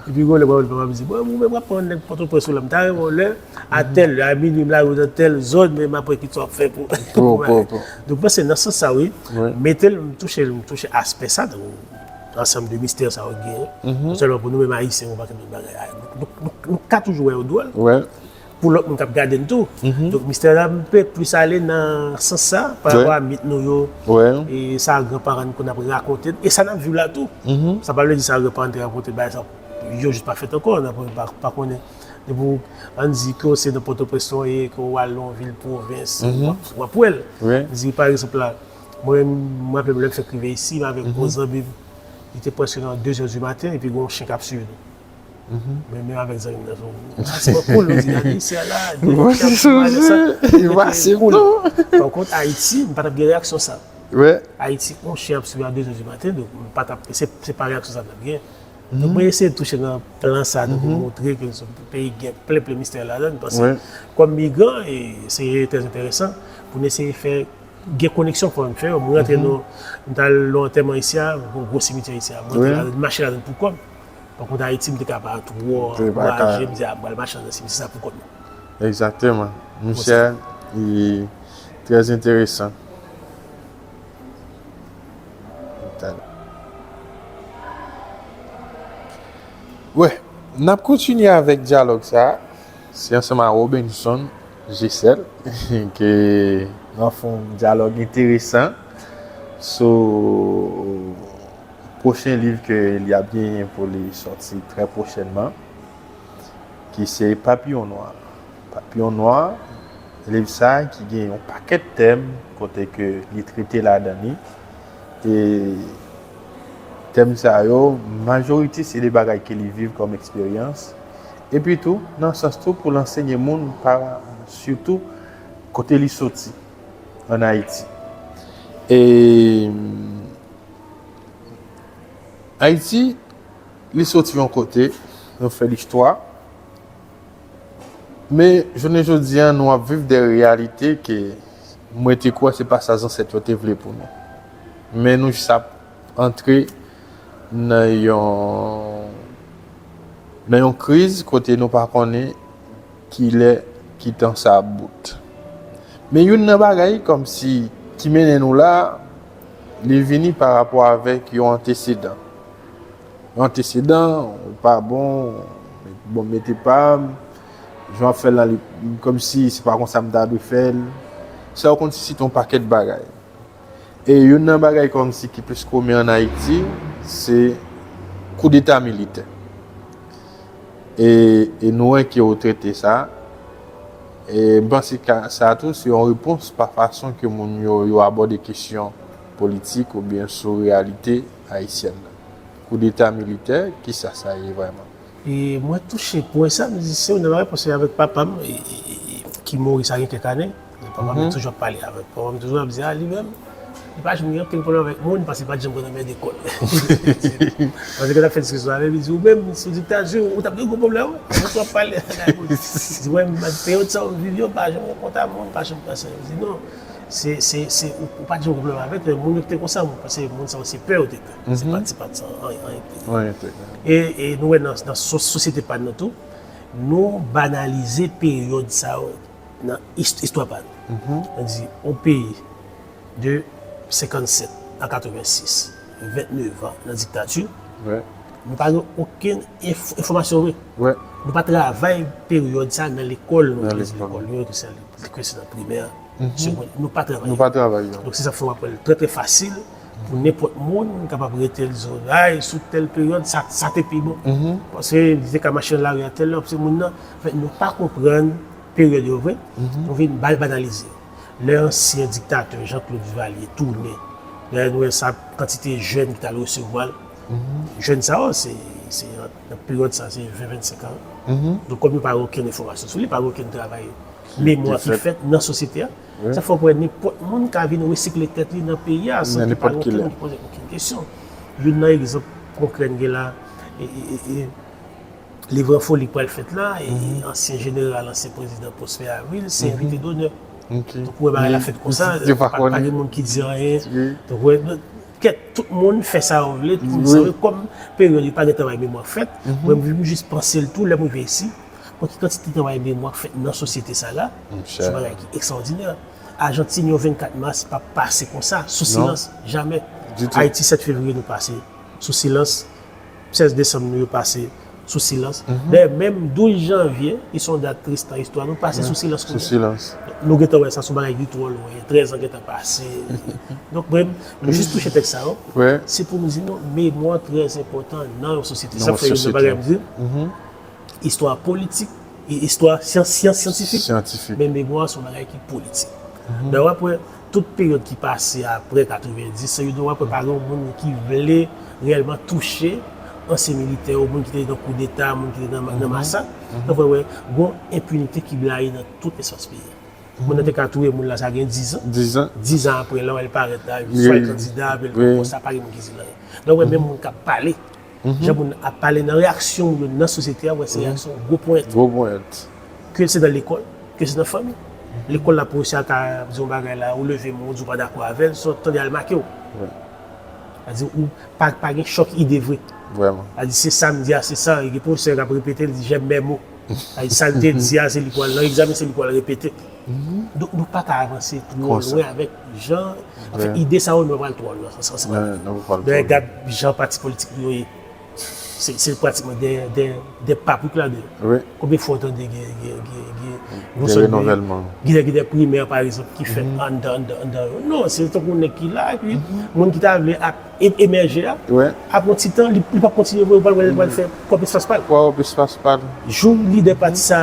Epi, yon lè, papa m di, bon, ou menm w ap pran nèg Pòtoprens ou la, m ta renmen w lè, a tèl lè, a minwi, m lage w nan tèl zòn, men m ap wè ki sa w ap fè pou, pou bagay. Donk, mwen, se nan sans sa, wi. Mete l, m touche, m touche aspè sa, donk, ansanm de mistè sa yo genyen. Non sèlman pou nou menm Ayisyen, yon pakèt lòt bagay. Nou, nou, nou, nou ka toujou wè yo dwòl. Pou lòt moun k ap gade n tou. Donk, mistè la, m pe plis ale nan sans sa, pa rapò a mit nou yo, e sa granparan n konn ap rakonte n, e sa n ap viv la tou. Sa pa vle di sa granparan n te rakonte n, bagay sa yo jis pa fèt ankò, n ap pa, pa konnen. Depi w, ann di ke w se nan Pòtoprens ou ye, ke w al nan yon vil pwovens, w ap, w ap wè l. M di, pa egzanp la, mwen, m raple m lè m fèk rive isi, m avèk gwo zanmi m, li te prèske nan de zè di maten, epi gen yon chen k ap swiv nou. Men menm avèk zanmi m nan, se yon, se yon koul, nou di, gade, isi a la, de chen ap swiv nou, sa, li pase koul. Pa kont, Ayiti, m pa t ap gen reyaksyon sa. Ayiti, yon chen ap swiv a de zè di maten, donk, m pa t ap, se, se pa reyaksyon sa m t ap gen. Donk, mwen eseye touche nan plan sa, donk, pou montre ke se yon peyi ki gen plen, plen mistè ladan l, paske kòm migran, e se trè enteresan pou n eseye fè gen koneksyon fò m fè yo. Mwen rantre nan, m t al nan antèman isi a, yon gwo simityè isi a. Mwen rantre ladan, m mache ladan l pou kò m. Pankont Ayiti, m te ka pa twò ankouraje, m di, a, m pral mache nan simityè sa pou kò m. Egzakteman. Monchè, li trè enteresan. Wè, n ap kontinye avèk dyalòg sa a. Se ansanm a Robenson Gesel ke n ap fè yon dyalòg enteresan sou pwochen liv ke li ap genyen pou li sòti trè pwochènman, ki se Papiyon Nwa. Papiyon Nwa, liv sa a ki gen yon pakèt tèm kote ke li trete ladan li. E tèm sa yo, majorite se de bagay ke li viv kòm eksperyans. Epi tou, nan sans tou pou l ansenye moun, pa, sitou kote li soti ann Ayiti. E Ayiti, li soti yon kote, nou fè listwa. Men, jounen jodi a, nou ap viv de reyalite ke mwen te kwè se pa sa zansèt yo te vle pou nou. Men nou jis ap antre nan yon, nan yon kriz kote nou pa konnen kilè, ki tan sa ap bout. Men youn nan bagay kòmsi ki mennen nou la, li vini pa rapò avèk yon antesedan. Yon antesedan, ou pa bon, bon, mete pa m, jan w ap fè l la, li, kòmsi se pa konsa m ta dwe fè l. Sa yo konn sisite yon pakèt bagay. E youn nan bagay kòmsi ki plis komen ann Ayiti, se koudeta militè. E, e nou wè ke yo trete sa. E m panse ka sa tou se yon repons pa fason ke moun yo, yo abòde kesyon politik oubyen sou reyalite ayisyèn nan. Koudeta militè, kisa sa ye vrèman? E mwen touche pwen sa, m di se youn nan bagay, paske avèk papa m, e, e, e, e, ki mouri sa gen kèk ane, papa m toujou ap pale avèk, papa m toujou ap di, a, li menm, li pa janm gen anpil pwoblèm avèk moun, paske li pa t janm konn anmède kò l. Paske lè n ap fè diskisyon avè l, li di, ou menm, sou diktati, ou t ap gen gwo pwoblèm, wi. Ou t ap pale avèk moun. Li di, mwen, peryòd sa ou viv yo, m pa janm rankontre moun, m pa janm pran sa. Li di, non. Se, se, se, ou, ou pa t janm gen pwoblèm avèk, men moun yo ki te konsa, mwen panse moun sa yo se pè yo te pè. Se pa, se pa t sa, anyen, anyen ki te. Anyen ki te. E, e nou wè nan, nan so-, sosyete pa n nan tou, nou banalize peryòd sa yo nan ist-, istwa pa n. Nou di, yon peyi de senkannsèt a katrevensis, vennnev an nan diktati, nou pa gen okenn enf-, enfòmasyon vre. Nou pa travay peryòd sa nan lekòl, nou, lekòl yo, ke se, ke se nan primè, segondè, nou pa travay. Nou pa travay yo. Donk, se sa k fè w ap wè l trè, trè fasil pou nenpòt moun kapab rete l di w, ay, sou tèl peryòd, sa, sa te pi bon. Paske li te ka mache nan lari a tèl lè, paske moun nan, anfèt, nou pa konprann peryòd yo vre, nou vin ba-, banalize yo. Lè ansyen diktatè Jean-Claude Duvalier tounen, lè nou wè sa kantite jèn ki t al resevwa l, jèn sa yo, se, se nan peryòd sa, se ven, vennsenk an. Donk, kòm yo pa gen okenn enfòmasyon sou li, pa gen okenn travay memwa ki fèt nan sosyete a, sa fè w wè nenpòt moun ka vin resikle tèt li nan peyi a san ke pa gen okenn moun ki poze okenn kesyon. Youn nan egzanp konkrè n gen la, e, e, e, e, Livran Foli k pral fèt la, e ansyen jeneral, ansyen prezidan Prosper Avril, se envite donè. Donk, ou wè bagay la fèt konsa, pa, pa gen moun ki di anyen. Donk, ou wè, kèt, tout moun fè sa yo vle, tout sa yo vle, kòm peryòd yo pa gen travay memwa k fèt, mwen, m jis panse l tou, lè m rive isi, pou ki kantite travay memwa k fèt nan sosyete sa la, se yon bagay ki ekstraòdinè. Ajantin, yon vennkat mas pa pase konsa, sou silans, jamè. Ayiti, sèt fevriye, nou pase sou silans. Sèz desanm nou yo pase sou silans. Dayè, menm douz janvye, ki se yon dat tris nan istwa nou, pase sou silans kounye a. Nou gentan wè sa se yon bagay ki twò lwen, trèz an gentan pase. Donk, mwen, m jis touche tèks sa yo, se pou m di nou, memwa trè enpòtan nan yon sosyete. Sa fè youn nan bagay m di, istwa politik, e istwa syans, syans syantifik, men memwa se yon bagay ki politik. Donk, w ap wè, tout peryòd ki pase apre katrevendis, se yo w ap wè pa gen yon moun ki vle reyèlman touche ansyen militè yo, moun ki te nan koudeta, moun ki te nan, nan masak. Donk, w ap wè, gen yon enpinite ki blayi nan tout espas peyi a. Moun nan te ka touye moun la, sa gen diz an. Diz an. Diz an apre, lè w wè l parèt la, swa l kandida, apre l pran pòs la, pa gen moun ki di l anyen. Donk, w wè, menm moun k ap pale, jan moun ap pale nan reyaksyon yo nan sosyete a, w wè, se reyaksyon gwo ponyèt. Gwo ponyèt. Ke se nan lekòl, ke se nan fanmi. Lekòl la, pwofesè a ka di yon bagay la, ou leve men w, ou di w pa dakò avè l, sa w tande al make w. Sa di ou pa, pa gen chòk ide vre. Vrèman. Sa di se sa m di a, se sa, e gen pwofesè k ap repete, l di j'aime mes mots. Sa di sa l te di a, se li pral nan egzamen, se li pral repete. Donk, nou pa ka avanse twò lwen avèk jan, anfen, ide sa yo, nou pral twò lwen nan sans sa. Donk, gad jan pati politik nou yo ye. Se, se pratikman de, de, de paprik la de. Konbyen fwa w tande gen, gen, gen, gen, gen, gen de primè, pa egzanp, ki fèt anndan, anndan, anndan. Non, se tankou nèg ki la, epi moun ki ta vle ap e-, emèje a, apre yon ti tan, li, li p ap kontinye vre, ou pral wè l pral fè pwòp espas pa l. Pwòp espas pa l. Jou lidè pati sa,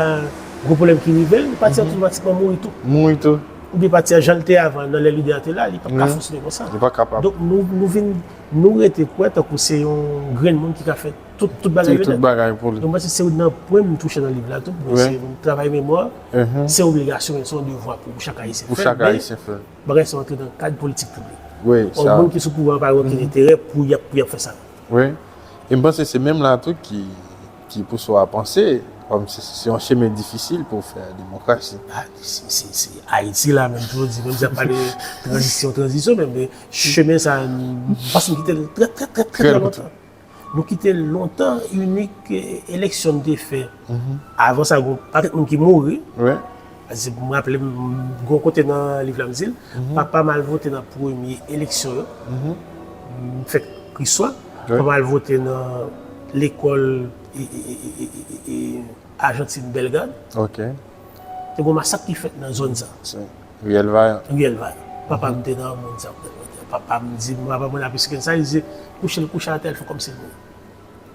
gwo pwoblèm ki rive l, pati a otomatikman mouri tou. Mouri tou. Oubyen pati a jan l te avan, nan lè lidè a te la, li p ap ka fonksyone konsa. Li pa kapab. Donk, nou, nou vin, nou rete kwè tankou se yon grenn moun ki ka fè tout, tout bagay yo nèt. Tout bagay pou li. Donk, mwen, se, se youn nan pwen m touche nan liv la tou, mwen, se travay memwa, se obligasyon, men se yon devwa pou chak Ayisyen fè l. Pou chak Ayisyen fè l. Bagay sa antre nan kad politik piblik. Wi, sa. Yon moun ki sou pouvwa pa gen okenn enterè pou y ap, pou y ap fè sa. Wi. E m panse se menm la tou ki, ki pouse w a panse, kòm se, se yon chemen difisil pou w fè demokrasi. A, se, se, se Ayiti la, menm tou, di, menm si y ap pale tranzisyon, tranzisyon, men, men chemen sa, m panse m kite l trè, trè, trè, trè, trè lontan. Nou kite l lontan, inik, eh, eleksyon n te fè. Avan sa, gon pakèt moun ki mouri. Paske m raple m, gon kote nan liv la m di l, papa m al vote nan premye eleksyon yo. M fèk Kriswa. Papa m al vote nan lekòl, e, e, e, Ajantin Bèlgad. Te gon masak ki fèt nan zòn sa. Riyèl Vayan. Riyèl Vayan. Papa m te nan moun sa. Papa m di, papa mwen ap esplike sa, li di, kouche l kouche atè, l fè kòmsi l mouri.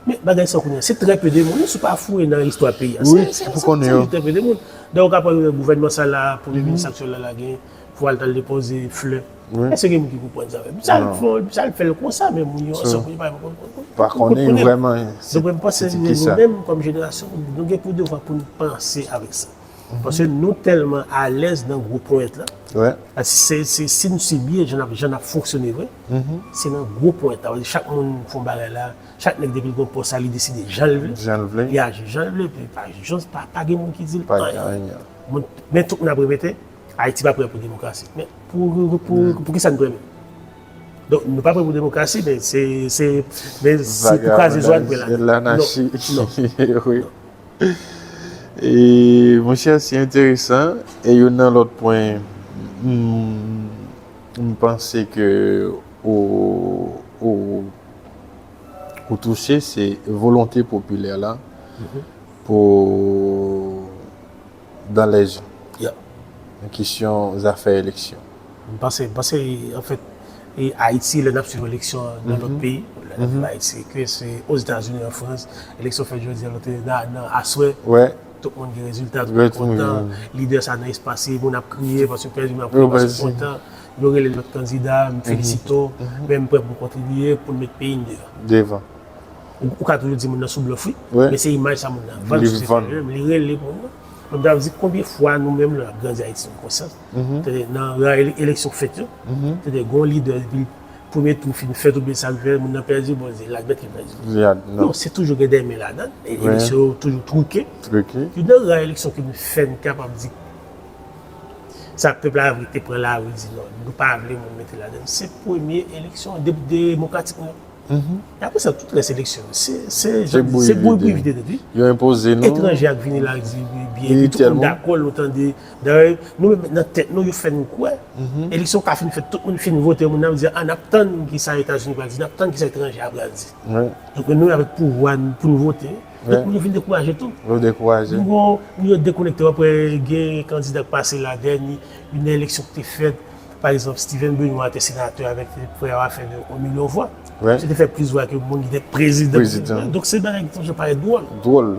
Men bagay sa w konnen, se trè pe de moun, si w pa fouye nan istwa peyi a. Wi, se, se, se, se trè pe de moun. Donk, ou ka pran gouvènman sa la, premye minis aktyèl la, la gen, pou al t al depoze flè. Èske gen moun ki konprann sa menm? Sa l fè, sa l fè l konsa, men moun yo ansanm, yo pa menm konprann. Pa konnen vrèman. Donk, mwen panse nou menm, kòm jenerasyon, nou gen pou devwa pou n panse avèk sa. Paske nou tèlman alèz nan gwo ponyèt la. Se, se, si nou se byen jan n ap, jan n ap fonksyone vre, se nan gwo ponyèt la. Chak moun fè yon bagay la, chak nèg depi l gon pòs la, li deside jan l vle. Jan l vle. Li aji jan l vle, epi pa, pa, pa gen moun ki di l anyen. Moun, men tout moun ap repete, Ayiti pa prè pou demokrasi. Men pou, pou, pou ki sa n prè menm? Donk, nou pa prè pou demokrasi, men se, se, men se pou kraze zwa n prè la. Lanachi. Wi. E, monchè, se enteresan. E youn nan lòt pwen, m, m panse ke ou, ou, ou touche, se volonte popilè la pou dans les urnes. Nan kesyon zafè eleksyon. M panse, m panse, anfèt, e Ayiti, lè n ap swiv eleksyon nan lòt peyi, lè n ap viv Ayiti, ke se Ozetazini, an Frans, eleksyon fèt jodi a, lòt nan, nan aswè, tout moun gen rezilta, tout moun kontan, lidè sa nan espas li, moun ap kriye paske pèdi, moun ap kriye paske kontan, yo rele lòt kandida, m felisite w, men m prè pou m kontribye, pou n met peyi n devan. Devan. Ou, ou ka toujou di moun nan sou blòf, wi, men se imaj sa moun nan vann sou sitwayen, li rele moun nan. Mwen ta di konbyen fwa nou menm lè n ap grandi Ayiti, nou konsyans. Tande, nan ran ele- eleksyon k fèt yo, tande, gon lidè, epi premye tou fin fèt oubyen sa l fè, moun nan pèdi, bon, se l ak bèt ki pèdi. Non, se toujou gen de men ladan l. E eleksyon yo toujou twouke. Youn nan ran eleksyon ke nou fè, n kapab di, sa pèp la te pran lari, di non, nou pa vle moun mete ladan l. Se premye eleksyon de- demokratik nou. E apre sa, tout rès eleksyon, se, se, jan di, se bouyi pou evite tèt, wi. Yo enpoze nou. Etranje ak vini la, di, byen, epi tout moun dakò, nou tande. Dayè, nou menm nan tèt nou, yo fè nou kwè. Eleksyon ka fin fèt, tout moun fin vote, moun nan di, a, n ap tann ki sa Etazini pral di, n ap tann ki sa etranje a pral di. Donk, nou avèk pouvwa n pou n vote. Donk, moun yo vin dekouraje tou. Yo dekouraje. Moun yo, moun yo dekonekte, w ap wè gen kandida k pase la, dènye, youn nan eleksyon ki te fèt, pa egzanp, Steven Benoît te senatè avèk frè a fè yon milyon vwa. Se te fè plis vwa ke moun ki te prezidan. Donk, se bagay ki te parèt dwòl. Dwòl.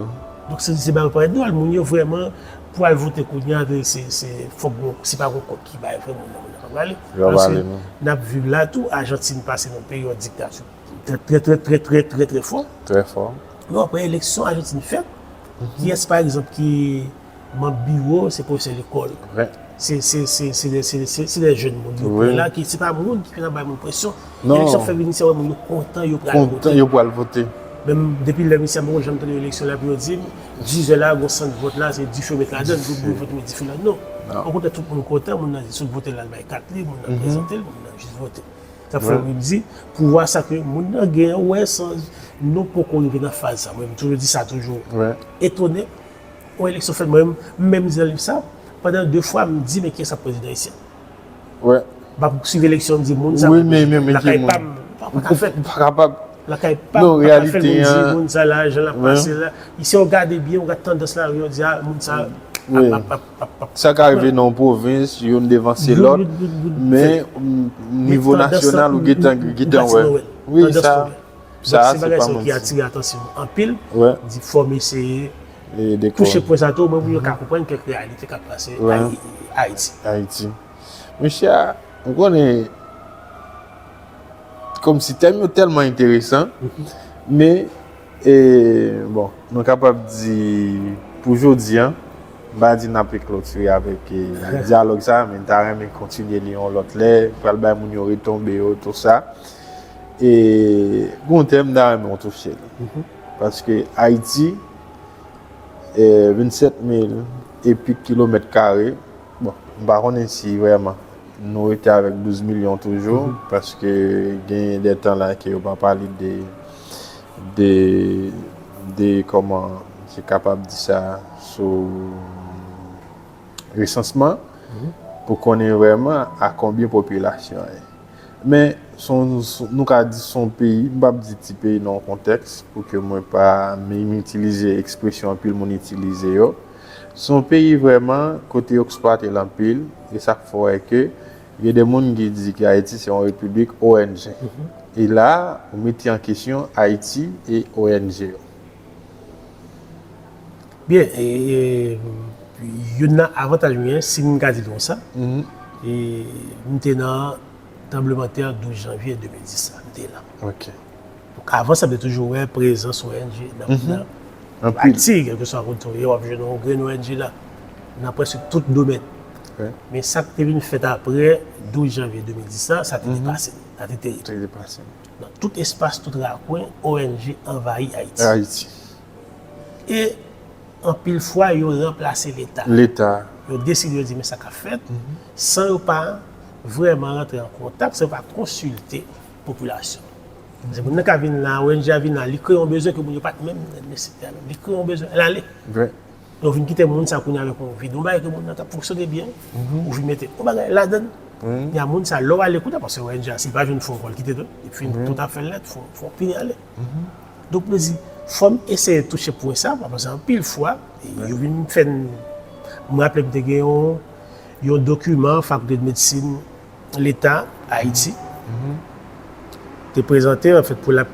Donk, se, se bagay parèt dwòl. Moun yo vrèman, pou al vote kounye a, se, se, fòk bon, se pa gon kòk ki bay vrè moun nan, moun nan pa prale. Paske n ap viv la tou, Ajantin pase nan peryòd diktati. Trè, trè, trè, trè, trè, trè, trè fò. Trè fò. Men apre eleksyon Ajantin fèt, kiyès, pa egzanp, ki manm biwo, se pwofesè lekòl. Se, se, se, se, de- se, se, se de jèn moun yo pran la, ki, se pa moun ki vin ap bay moun presyon. Eleksyon fèt, vin isit, wè moun yo kontan, yo pral vote. Kontan, yo pral vote. Menm depi lè misye ap janm tande eleksyon la, pou yo di, dizè la, gon sant vòt la, se dife yo met ladan l, pou yo vote met dife la. Non. Okontrè, tout moun kontan, moun nan di, sot vote l al bay kat li, moun nan prezante l, moun nan jis vote. Sa fè mwen di, pouvwa sa ke moun nan gen an, wè, san, nou poko rive nan faz sa. Mwen, m toujou di sa toujou. Etone, yon eleksyon fèt, mwen, m menm di nan liv sa, pandan de fwa, m di, men kiyès ap prezidan isi a? M ap swiv eleksyon, m di, moun sa, lakay pa m, pa ka fèt. Lakay pa m, pa ka fèt, moun di, moun sa la, jan l ap pase la. Isi, w gade byen, w gade tandans la, yo di, a, moun sa, ap, ap, ap, ap, ap. Sa ka rive nan yon pwovens, youn devanse lòt, men nivo nasyonal ou gentan gentan wè. Wi, sa, sa se pa manti. Donk, se bagay sa ki atire atansyon anpil, di fò m eseye touche pwen sa tou, mwen, pou yo ka konprann kèk reyalite k ap pase Ayiti. Ayiti. Mesye, m konnen kòmsi tèm yo tèlman enteresan, men, e, bon, nou kapab di, pou jodi a, m pa di n ape klotire avèk, e, dyalòg sa, men n ta renmen kontinye li yon lòt lè, pral bay moun yo retonbe yo, tou sa. E, gon tèm m ta renmen w touche l. Paske Ayiti, e, vennsèt mil e pik kilomèt kare, bon, m pa konnen si vrèman nou rete avèk douz milyon toujou, paske gen de tan la ke yo pa pale de, de, de, kòman se kapab di sa, sou resansman, pou konnen vrèman a konbyen popilasyon an ye. Men, se yon, se, nou ka di se yon peyi, m p ap di ti peyi nan yon kontèks, pou ke mwen pa, men m itilize ekspresyon anpil moun itilize yo. Se yon peyi vrèman kote yo eksplwate l anpil, e sa k fè w wè ke gen de moun ki di ke Ayiti se yon repiblik O N G. E la, ou mete an kesyon Ayiti e O N G yo. Byen, e, e, youn nan avantaj mwen, si m ka di l konsa, e, m te nan tranblemanntè douz janvye de mil dis la, m te la. Donk, avan sa, m te toujou wè prezans O N G nan, nan pati, kèlkeswa kote w ye, w ap jwenn yon grenn O N G la, nan prèske tout domèn. Men sa k te vin fèt apre douz janvye de mil dis la, sa te depase m, sa te terib. Nan tout espas, tout rakwen, O N G anvayi Ayiti. E anpil fwa, yo ranplase Leta. Leta. Yo deside, yo di, men sa k ap fèt, san yo pa vrèman rantre an kontak, san yo pa konsilte popilasyon. Se moun nan ka vin la, O N G a vin la, li kreye yon bezwen ke moun yo pa t menm nesesite a menm. Li kreye yon bezwen, l ale. Yo vin kite moun sa kounye a avèk yon vid, yon bagay ke moun nan t ap fonksyone byen, ou vin mete yon bagay ladan l. Kounye a moun sa, lè w ale kounye a, paske O N G a, si l pa jwenn fon ankò, l kite tou, epi tout afè l nèt, fon, fon fini ale. Donk, mwen di, fò m eseye touche pwen sa, paske anpil fwa, yo vin fè n, mwen raple m te gen yon, yon dokiman Fakilte de Medsin Leta Ayiti te prezante, anfèt, pou la,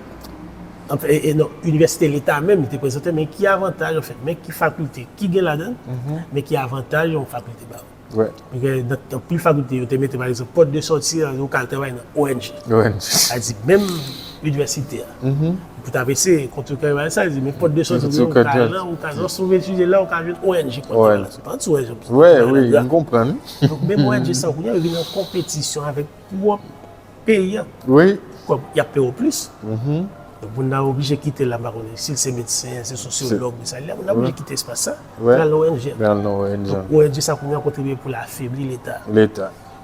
anfèt, e, e non, Inivèsite Leta menm, li te prezante, men ki avantaj, anfèt, men ki fakilte ki gen ladan l, men ki avantaj yon fakilte ba ou. Paske nan anpil fakilte, yo te mete, pa egzanp, pòt de sòti a, ou ka al travay nan O N G. Sa di, menm inivèsite a, pou ta vese, kontrekarye sa, di, men pòt de sòti, ou ka al nan, ou ka al nan, si w vle etidye la, ou ka jwenn O N G, kontrekarye la. Ou pa anti O N G. Wi, wi, m konprann. Donk, menm O N G sa, kounye a, yo vin an konpetisyon avèk pwòp peyi a. Kòm y ap peye w plis. Donk, moun nan oblije kite la, m pa konnen si l se medsen, se sosyològ, men sa li la, moun nan oblije kite espas sa, pou l al nan O N G. Donk, O N G sa, kounye a, kontribye pou l afebli Leta.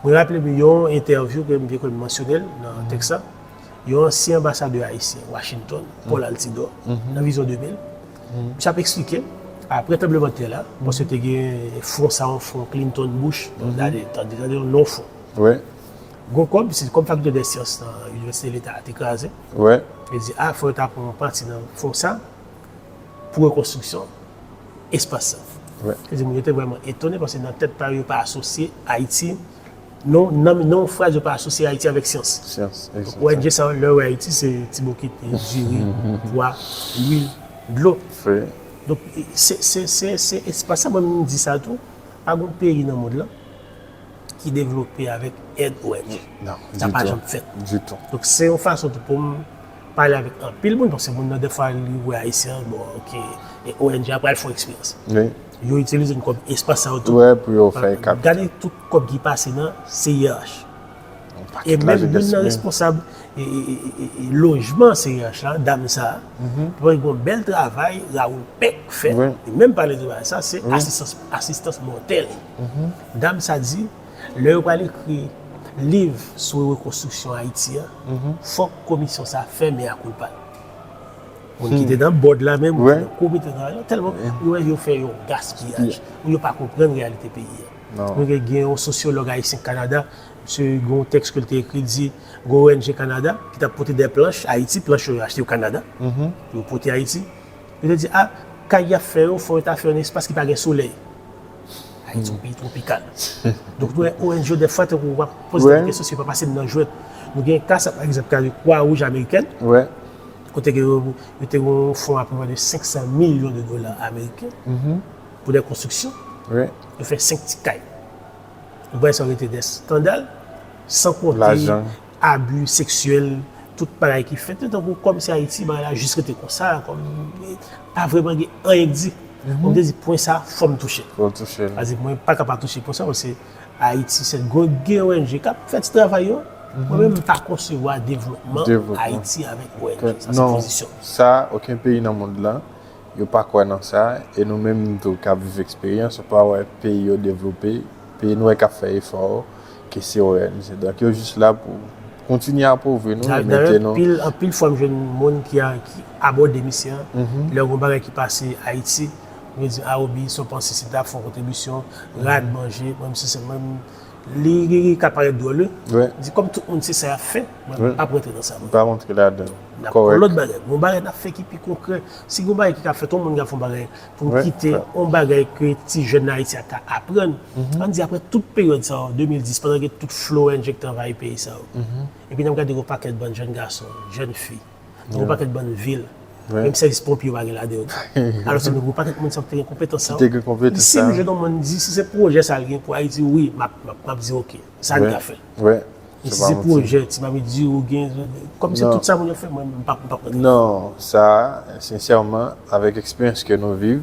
Mwen raple m yon entèvyou ke m, ke m mansyone l nan tèks la. Yon ansyen anbasadè ayisyen, Washington, Paul Altidor, nan Vizyon de mil, misye ap eksplike, apre tranblemanntè la, paske te gen fon sa, yon fon Clinton Bush, tande, tande, tande yon non fon. Gon kòb, se kòb Fakilte dè Syans nan Inivèsite Leta a te kraze. Yo di, a, fò yo ta pran yon pati nan fon sa pou rekonstriksyon espas sa. Yo di, moun yo te vrèman etone, paske nan tèt pa yo, yo pa asosye Ayiti, non, nan, nan yon fraz, yo pa asosye Ayiti avèk syans. Donk, O N G sa, lè yo wè Ayiti, se ti bokit, diri, pwa, lwil, dlo. Donk, se, se, se, se espas sa, mwen menm, m di sa tou, pa gon peyi nan mond lan ki devlope avèk èd O N G. Sa pa janm fèt. Donk, se yon fason tou pou m pale avèk anpil moun, paske moun nan, dèfwa, li wè Ayisyen, bon, oke, e O N G a pral fè yon eksperyans. Yo itilize n kòm espas sa yo tou. Pou yo fè kapitòl. Gade tout kòb ki pase nan C I R H. E menm youn nan responsab e, e, e, e, e lojman C I R H la, dam sa, pou gen yon bèl travay, Raoul Peck fè, li menm pale de bagay sa, se asistans, asistans mòtèl. Dam sa di, lè yo pral ekri liv sou rekonstriksyon Ayiti a, fòk komisyon sa fè mea culpa l. Moun ki te nan bòd la menm, ou te nan komite travay la, tèlman yo wè yo fè yon gaspiyaj, ou yo pa konprann reyalite peyi a. Nou gen, gen yon sosyològ ayisyen Kanada, misye gen yon tèks ke l te ekri, di, gen yon O N G Kanada ki t ap pote de planch Ayiti, planch yo achte yo Kanada, pou yo pote Ayiti. Yo te di, a, kay y ap fè yo, fò yo ta fè yo nan espas ki pa gen solèy. Ayiti yon peyi twopikal. Donk, nou wè O N G yo, dèfwa, tankou w ap poze tèt kesyon si yo pa pase n nan jwèt. Nou gen ka sa, pa egzanp, ka de Kwa Wouj Amerikèn, kote ke yo, yo te gen yon fon apeprè de senk san milyon de dola ameriken pou de konstriksyon. Yo fè senk ti kay. Ou wè sa rete de eskandal, san konte abi seksyèl, tout bagay ki fèt. Tankou kòm se Ayiti, bagay la jis rete konsa, kòm pa vrèman gen anyen k di. Mwen te di, pwen sa, fò m touche l. Fò w touche l. Paske mwen pa ka pa touche pwen sa, paske Ayiti, se gwo gen O N G k ap fè ti travay yo. Mwen menm, m pa konsevwa devlopman Ayiti avèk O N G. Sa se pozisyon m. Sa, okenn peyi nan mond lan, yo pa kwè nan sa, e nou menm tou k ap viv eksperyans, ou pa wè peyi yo devlope, peyi nou wè k ap fè efò, ke se O N G. Donk, yo jis la pou kontinye apovri nou e mete nou. Dayè, anpil, anpil fwa m jwenn moun ki a, ki abòde misye an, lè yon bagay ki pase Ayiti, yo di, a, Obi, sa w panse si n ta fè yon kontribisyon, rad, manje, mwen, m se, se mwen, li, li, li ka parèt dwòl, wi. Di, kòm tout moun se sa y ap fè, mwen, m p ap rantre nan sa, mwen. M pa rantre ladan. N ap fè yon lòt bagay. Yon bagay n ap fè ki pi konkrè. Si yon bagay ki ka fèt, yon moun ka fè yon bagay pou l kite yon bagay ke ti jèn Ayiti a ka aprann. Ann di, apre tout peryòd sa yo, de mil dis, pandan gen tout flo O N G k t anvayi peyi sa yo. Epi n ap gade yon pakèt bann jèn gason, jèn fi, yon pakèt bann vil. Menm sèvis ponpye yo pa gen ladan yo tou. Alòske nou gen yon pakèt moun sa yo ki te gen konpetans sa yo. Ki te gen konpetans sa yo. Si m jwenn yon moun di, si se pwojè sa l gen pou Ayiti, wi, m ap, m ap, m ap di oke. Sa n ka fè. E si se pwojè, ti mamit di ou gen, kòm se tout sa moun yo fè, mwen, m p ap, m p ap rantre. Non, sa, sensèman, avèk eksperyans ke nou viv,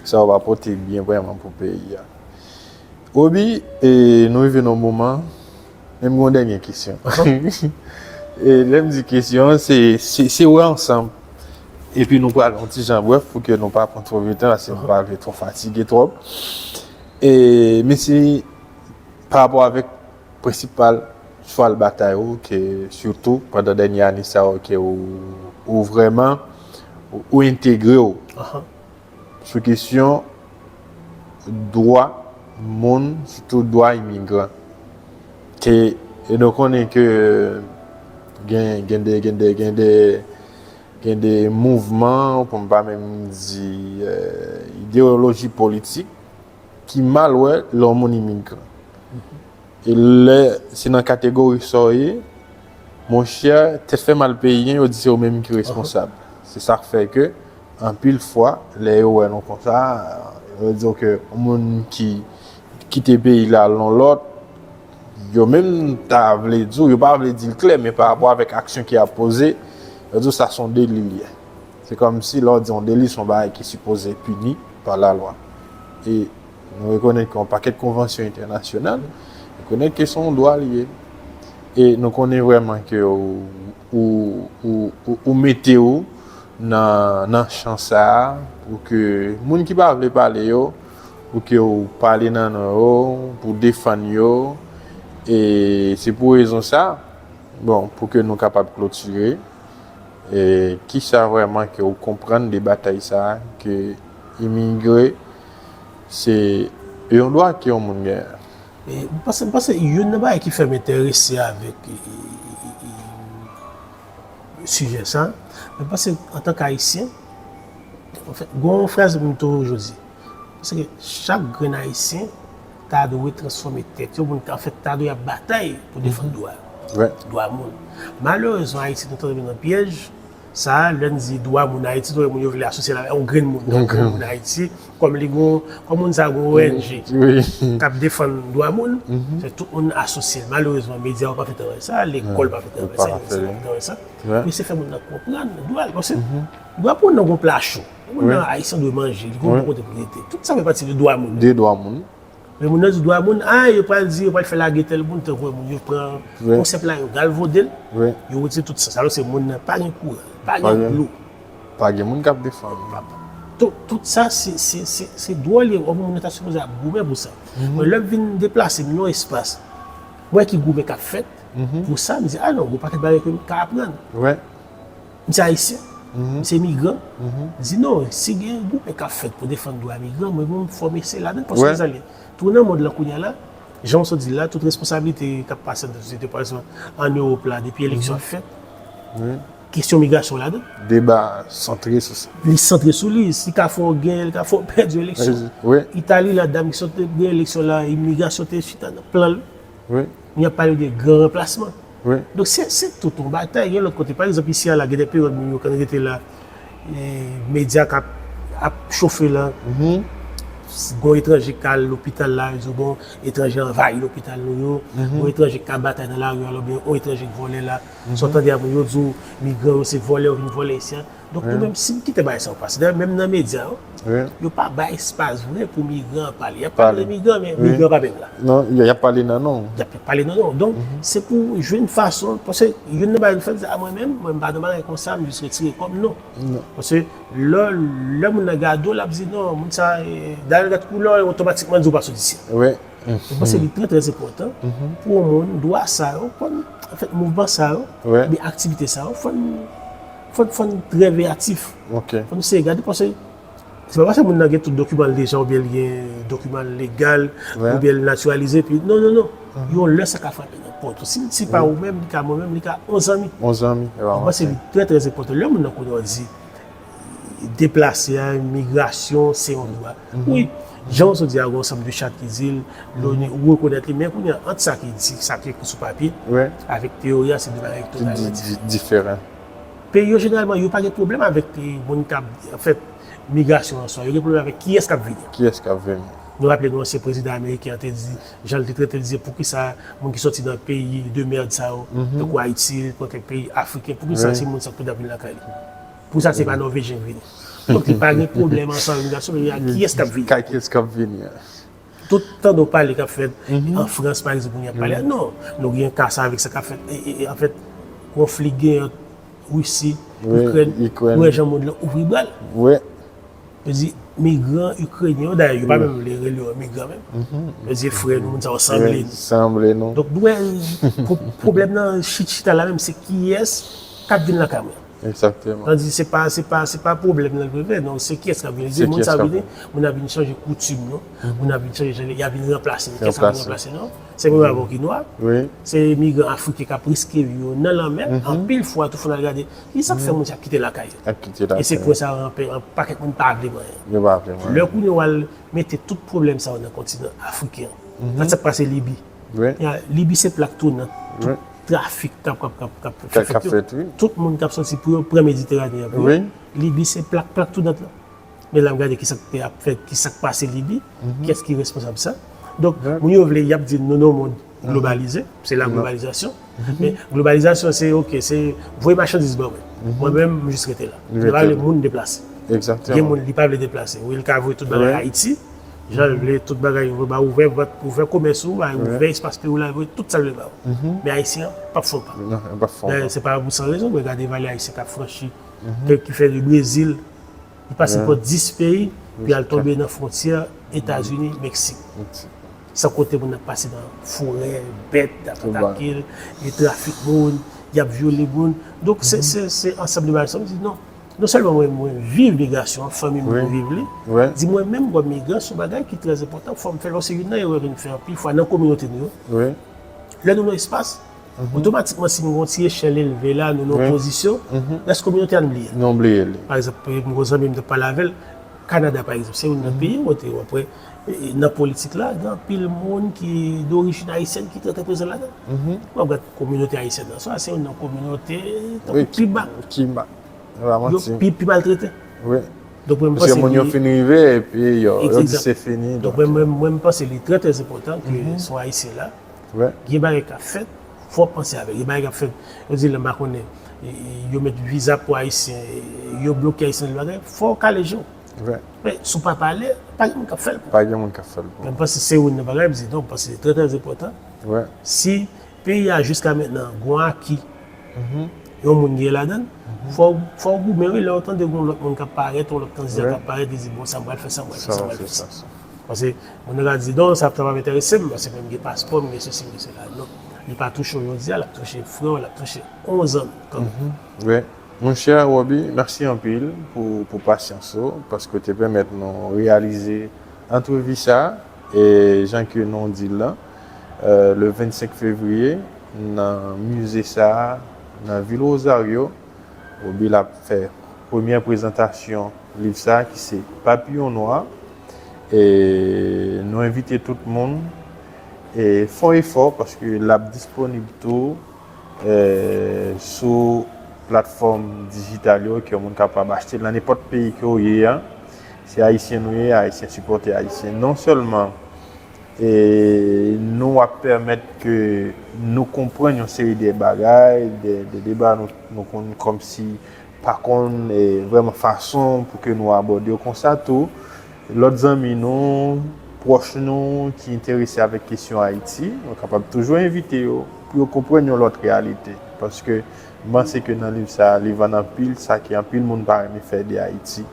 sa yo pa pote byen vrèman pou peyi a. Obi, e, nou rive nan yon moman, men m gen yon dènye kesyon. E lè m di kesyon, se, se, se wè ansanm. Epi nou pral yon ti jan brèf pou ke nou pa pran twòp de tan, paske nou pa vle twò fatige twòp. E, men se pa rapò avèk prensipal chwal batay ou, ke sitou pandan dènye ane sa yo, ke ou, ou vrèman, ou, ou entegre w sou kesyon dwa moun, sitou dwa imigran. Ke, e nou konnen ke gen, gen de, gen de, gen de, gen de mouvman, pou m pa menm di, eh, ideyoloji politik, ki mal wè lè yon moun imigran. E lè se nan kategori sa w ye, monchè, tèt fè mal peyi, yo di se ou menm ki responsab. Se sa k fè ke, anpil fwa, lè yo wè nou konsa, yo di w ke yon moun ki kite peyi la al yon lòt, yo menm ta vle di w, yo pa vle di l klè, men pa rapò avèk aksyon ke y ap poze, yo di w sa se yon deli li ye. Se kòmsi lè w di yon deli se yon bagay ki sipoze pini pa lalwa. E nou rekonèt ke yon pakèt konvansyon entènasyonal rekonèt ke se yon dwa li ye. E nou konnen vrèman ke ou, ou, ou, ou, ou mete w nan, nan chan sa a, pou ke moun ki pa vle pale yo, pou ke w pale nan non yo, pou defann yo. E se pou rezon sa, bon, pou ke nou kapab klotire, e kisa vrèman ke w konprann de batay sa a, ke imigre, se yon dwa ke yon moun genyen? E, m panse, m panse youn nan bagay ki fè m enterese avèk, e, e, e, e, sijè sa, mwen panse antanke Ayisyen, anfèt, gen yon fraz m toujou di, paske chak grenn Ayisyen ta dwe transfòme tèt yo, pou n ta, anfèt, ta dwe ap batay pou defann dwa, dwa moun. Malerezman, Ayiti, nou tonbe nan pyèj sa, lè n di dwa moun Ayiti, tout moun yo vle asosye l avèk yon grenn moun, yon grenn moun Ayiti, kòm li gon, kòm moun sa gon O N G k ap defann dwa moun, se tout moun asosye l. Malerezman, medya yo pa fè travay sa, lekòl pa fè travay sa, inivèsite pa fè travay sa. Pou eseye fè moun nan konprann dwa l, paske dwa pou moun nan gon pla cho. Moun nan Ayisyen dwe manje, li gon bon kote pou l rete. Tout sa fè pati de dwa moun. De dwa moun. Men moun nan di dwa moun, a, yo pral di, yo pral fè lage tèl moun, tankou moun, yo pran konsèp la, yo galvode l, yo retire tout sans. Alò se moun nan pa gen kouran, pa gen dlo. Pa gen moun k ap defann. Tout, tout sa, se, se, se, se dwòl ye, yon moun nan ta sipoze ap goumen pou sa. Men lè m vin deplase m nan yon espas, m wè ki goumen k ap fèt pou sa, m di, a non, gon pakèt bagay ke m ka aprann. M se ayisyen, m se migran. M di non, si gen goumen k ap fèt pou defann dwa migran, mwen menm fò m eseye ladann, paske sa li ye. Tou nan mond lan kounye a la, jan w sot di l la, tout responsablite k ap pase nan sosyete, pa egzanp, ann Ewòp la, depi eleksyon ap fèt, kesyon migrasyon ladan. Deba santre sou sa. Li santre sou li. Si li ka fè w genyen, li ka fè w pèdi eleksyon. Itali la, dam ki sot genyen eleksyon la, imigrasyon te chita nan plan l. Wi. N ap pale de gran ranplasman. Wi. Donk, se, se tout yon batay. Gen lòt kote, pa egzanp, isi a la, gen de peryòd moun yo konn rete la, e, medya k ap, ap chofe la. Gon etranje k al lopital la, yo di, bon, etranje anvayi lopital nou yo. Gon etranje k ap batay nan lari a, oubyen yon etranje k vòlè la. Sa w tande a, moun yo di w, migran yo se vòlè, yo vin vòlè isi a. Donk, nou menm, si n kite bagay sa yo pase, dayè, menm nan medya yo, yo pa bay espas vre pou migran an pale. Y ap pale de migran, men migran pa menm la. Non, y ap pale nan non. Y ap pale nan non. Donk, se pou jwenn fason, paske youn nan bagay nou fè, se, a, mwen menm, mwen m pa nan bagay konsa, m jis retire kò m, non. Paske lè, lè moun nan gade w, l ap di, non, moun sa, e, dayè, l gade koulè w, otomatikman, l di w pa sot isi a. Mwen panse li trè, trè enpòtan pou yon moun, dwa sa yo, fò n, anfèt, mouvman sa yo, oubyen aktivite sa yo, fò n, fò n, fò n trè veyatif. Fò n eseye gade, paske se pa paske moun nan gen tout dokiman l deja, oubyen li gen dokiman l legal, oubyen l natiralize, epi, non, non, non. Yon lè sa ka frape nan pòt ou. Si, si pa ou menm, li ka mwen menm, li ka yon zanmi. Yon zanmi, e pa yon zanmi. Mwen panse li trè, trè enpòtan. Lè moun nan konnen w di, deplase a, migrasyon, se yon dwa. Wi, jan w sot di a, gen yon ansanm de chat ki di l, Loni, ou rekonèt li, men kounye a, ant sa ki di, sa ki ekri sou papye, avèk teyori a, se de bagay totalman diferan. Peyi yo, jeneralman, yo pa gen pwoblèm avèk, e, moun k ap, anfèt, migrasyon an swa. Yo gen pwoblèm avèk kiyès k ap vini. Kiyès k ap vini? Nou raple nou ansyen prezidan ameriken an te di, jan l te trete l, di, poukisa moun ki sòti nan peyi de mèd sa yo, tankou Ayiti, pran kèk peyi afriken, poukisa se moun sa ki pou t ap vin lakay li? Pou sa, se pa Nòvejyen k vini. Donk, li pa gen pwoblèm ansanm imigrasyon, men a kiyès k ap vini? Ka kiyès k ap vini a? Tout tande w pale k ap fèt an Frans, pa egzanp, moun y ap pale a. Non, nou gen ka sa avèk sa k ap fèt, e, e, e, anfèt, konfli gen ant Risi, Ikrèn, nou wè jan mond lan ouvri bra l. Yo di migran ikrenyen yo, dayè, yo pa menm vle rele yo migran menm. Yo di frè nou, moun sa yo sanble nou. Sanble nou. Donk, nou wè, pwoblèm nan chita la menm, se kiyès k ap vin lakay mwen. Egzakteman. Tandi se pa, se pa, se pa pwoblèm nan l vle fè, non, se kiyès k ap vin. Di moun sa vini, moun ap vin chanje koutim nou, moun ap vin chanje, y ap vin ranplase nou. Kiyès k ap vin ranplase nou? Se moun avè ki nwa. Se migran afriken k ap riske vi yo nan lanmè. Anpil fwa, tou fò n al gade, ki sa k fè moun sa ap kite lakay yo? E se pwen sa yon pakèt moun pa vle manyen. Lè kounye w al mete tout pwoblèm sa yo nan kontinan afriken an. Gad sa k pase Libi. Libi se plak tounan. Tout trafik k ap, k ap, k ap, k ap fèt yo. Tout moun k ap soti pou yo pran Mediteranen an pou yo. Libi se plak, plak tounan lan. Men la m gade ki sa k te ap fèt, ki sa k pase Libi, kiyès ki responsab sa. Donk, moun yo vle, y ap di nou nan yon mond globalize, se la globalizasyon. Men globalizasyon se, oke, se voye machandiz ban mwen. Mwen menm, m jis rete la. Li pa vle moun deplase. Gen moun li pa vle deplase. Wi, li ka voye tout bagay Ayiti. Jan l vle, tout bagay, ba ouvè, ouvè komès ou, ba ouvè espas peyi w la, voye tout sa l vle ba ou. Men Ayisyen an p ap fè yon pa. Se pa pou san rezon, mwen gade valè Ayisyen k ap franchi, ki fè de Brezil, li pase pa dis peyi, pou y al tonbe nan fwontyè Etazini, Meksik. San konte moun ap pase nan forè, bèt ap atake l, gen trafik moun, y ap vyole moun. Donk, se, se, se ansanm de bagay sa. Mwen di non. Non sèlman mwen, mwen viv migrasyon an, fanmi m yo viv li. Di mwen menm, kòm migran, se yon bagay ki trè enpòtan, fò m fè l, paske youn nan erè ke n fè anpil fwa nan kominote nou yo. Lè nou nan espas, otomatikman, si nou gen yon ti echèl elve la, nou nan yon pozisyon, rès kominote a n bliye l. Nou bliye l. Pa egzanp, m gen yon zanmi m t ap pale avè l, Kanada, pa egzanp, se youn nan peyi kote w ap wè, e, nan politik la, gen anpil moun ki dorijin ayisyèn ki trè, trè prezan ladan. W ap gade kominote ayisyèn nan, sa se youn nan kominote tankou pi ba. Pi ba. Yo pi, pi maltrete. Donk, mwen, m panse moun yo fin rive, epi yo, yo di se fini. Donk, mwen, mwen, mwen, m panse li trè, trè enpòtan ke se yon Ayisyen la. Gen bagay k ap fèt, fò w panse avè l. Gen bagay k ap fèt, yo di, m pa konnen, e, e, yo met viza pou Ayisyen, e, yo bloke Ayisyen nan bagay, fò w kale je w. Men, si w pa pale, pa gen moun k ap fè l pou ou. Pa gen moun k ap fè l pou ou. Men m panse se youn nan bagay, m di, non, m panse se trè, trè enpòtan. Si peyi a jiska mentnan gon aki yon moun gen ladan l, fò, fò w goumen, wi, lè w tande gon lòt moun k ap parèt, yon lòt kandida k ap parèt, li di, bon, sa m pral fè, sa m pral fè, sa m pral fè. Paske moun nan ka di, non, sa, sa p ap enterese m, paske mwen m gen paspò, m gen sesi, m gen sela. Non, li pa touche w jodi a, l ap touche frè w, l ap touche yon zanmi kanmenm. Monchè Roby, mèsi anpil pou, pou pasyans ou, paske w te pèmèt nou reyalize antrevi sa, e jan ke nou di l lan, e, le vennsenk fevriye, nan mize sa, nan vil Rosario, Roby l ap fè premyè prezantasyon liv sa, ki se Papiyon Nwa. E nou envite tout moun, e, fè yon efò, paske l ap disponib tou, e, sou platfòm dijital yo, ke yon moun kapab achte l nan nenpòt peyi ke w ye a. Se Ayisyen nou ye, Ayisyen sipòte Ayisyen. Non sèlman, e, nou ap pèmèt ke nou konprann yon seri de bagay, de, de deba nou, nou konn kòmsi pa konn, e, vrèman fason pou ke nou abòde yo konsa tou. Lòt zanmi nou, pwòch nou ki enterese avèk kesyon Ayiti, nou kapab toujou envite yo pou yo konprann yon lòt reyalite. Paske m panse ke nan liv sa, liv an anpil, sa ke anpil moun pa renmen fè de Ayiti.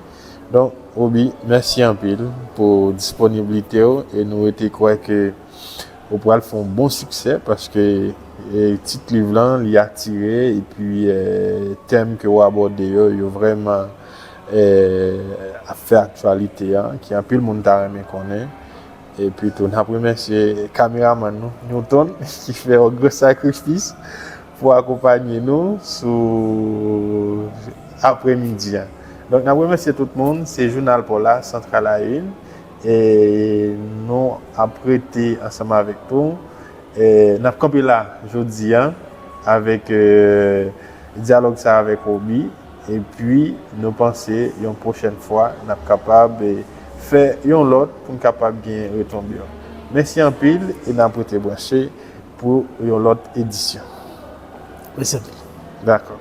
Donk, Roby, mèsi anpil pou disponiblite w e nou rete kwè ke ou pral fè yon bon siksè paske, e, tit liv lan, li atire, epi, e, tèm ke w abòde yo, yo vrèman, e, ap fè aktyalite a, ke anpil moun ta renmen konnen. Epi tou, n ap remèsye kameramann nou, Newton, ki fè yon gwo sakrifis pou akonpanye nou sou aprèmidi a. Donk, n ap remèsye tout moun. Se Jounal Paw la, Central à une. E nou ap rete ansanm avèk nou. E n ap kanpe la jodi a avèk, e, dyalòg sa avèk Roby. Epi, nou panse yon pwochèn fwa, n ap kapab, e, fè yon lòt pou n kapab gen retonbe yo. Mèsi anpil e n ap rete branche pou yon lòt edisyon. Mèsi anpil. Dakò.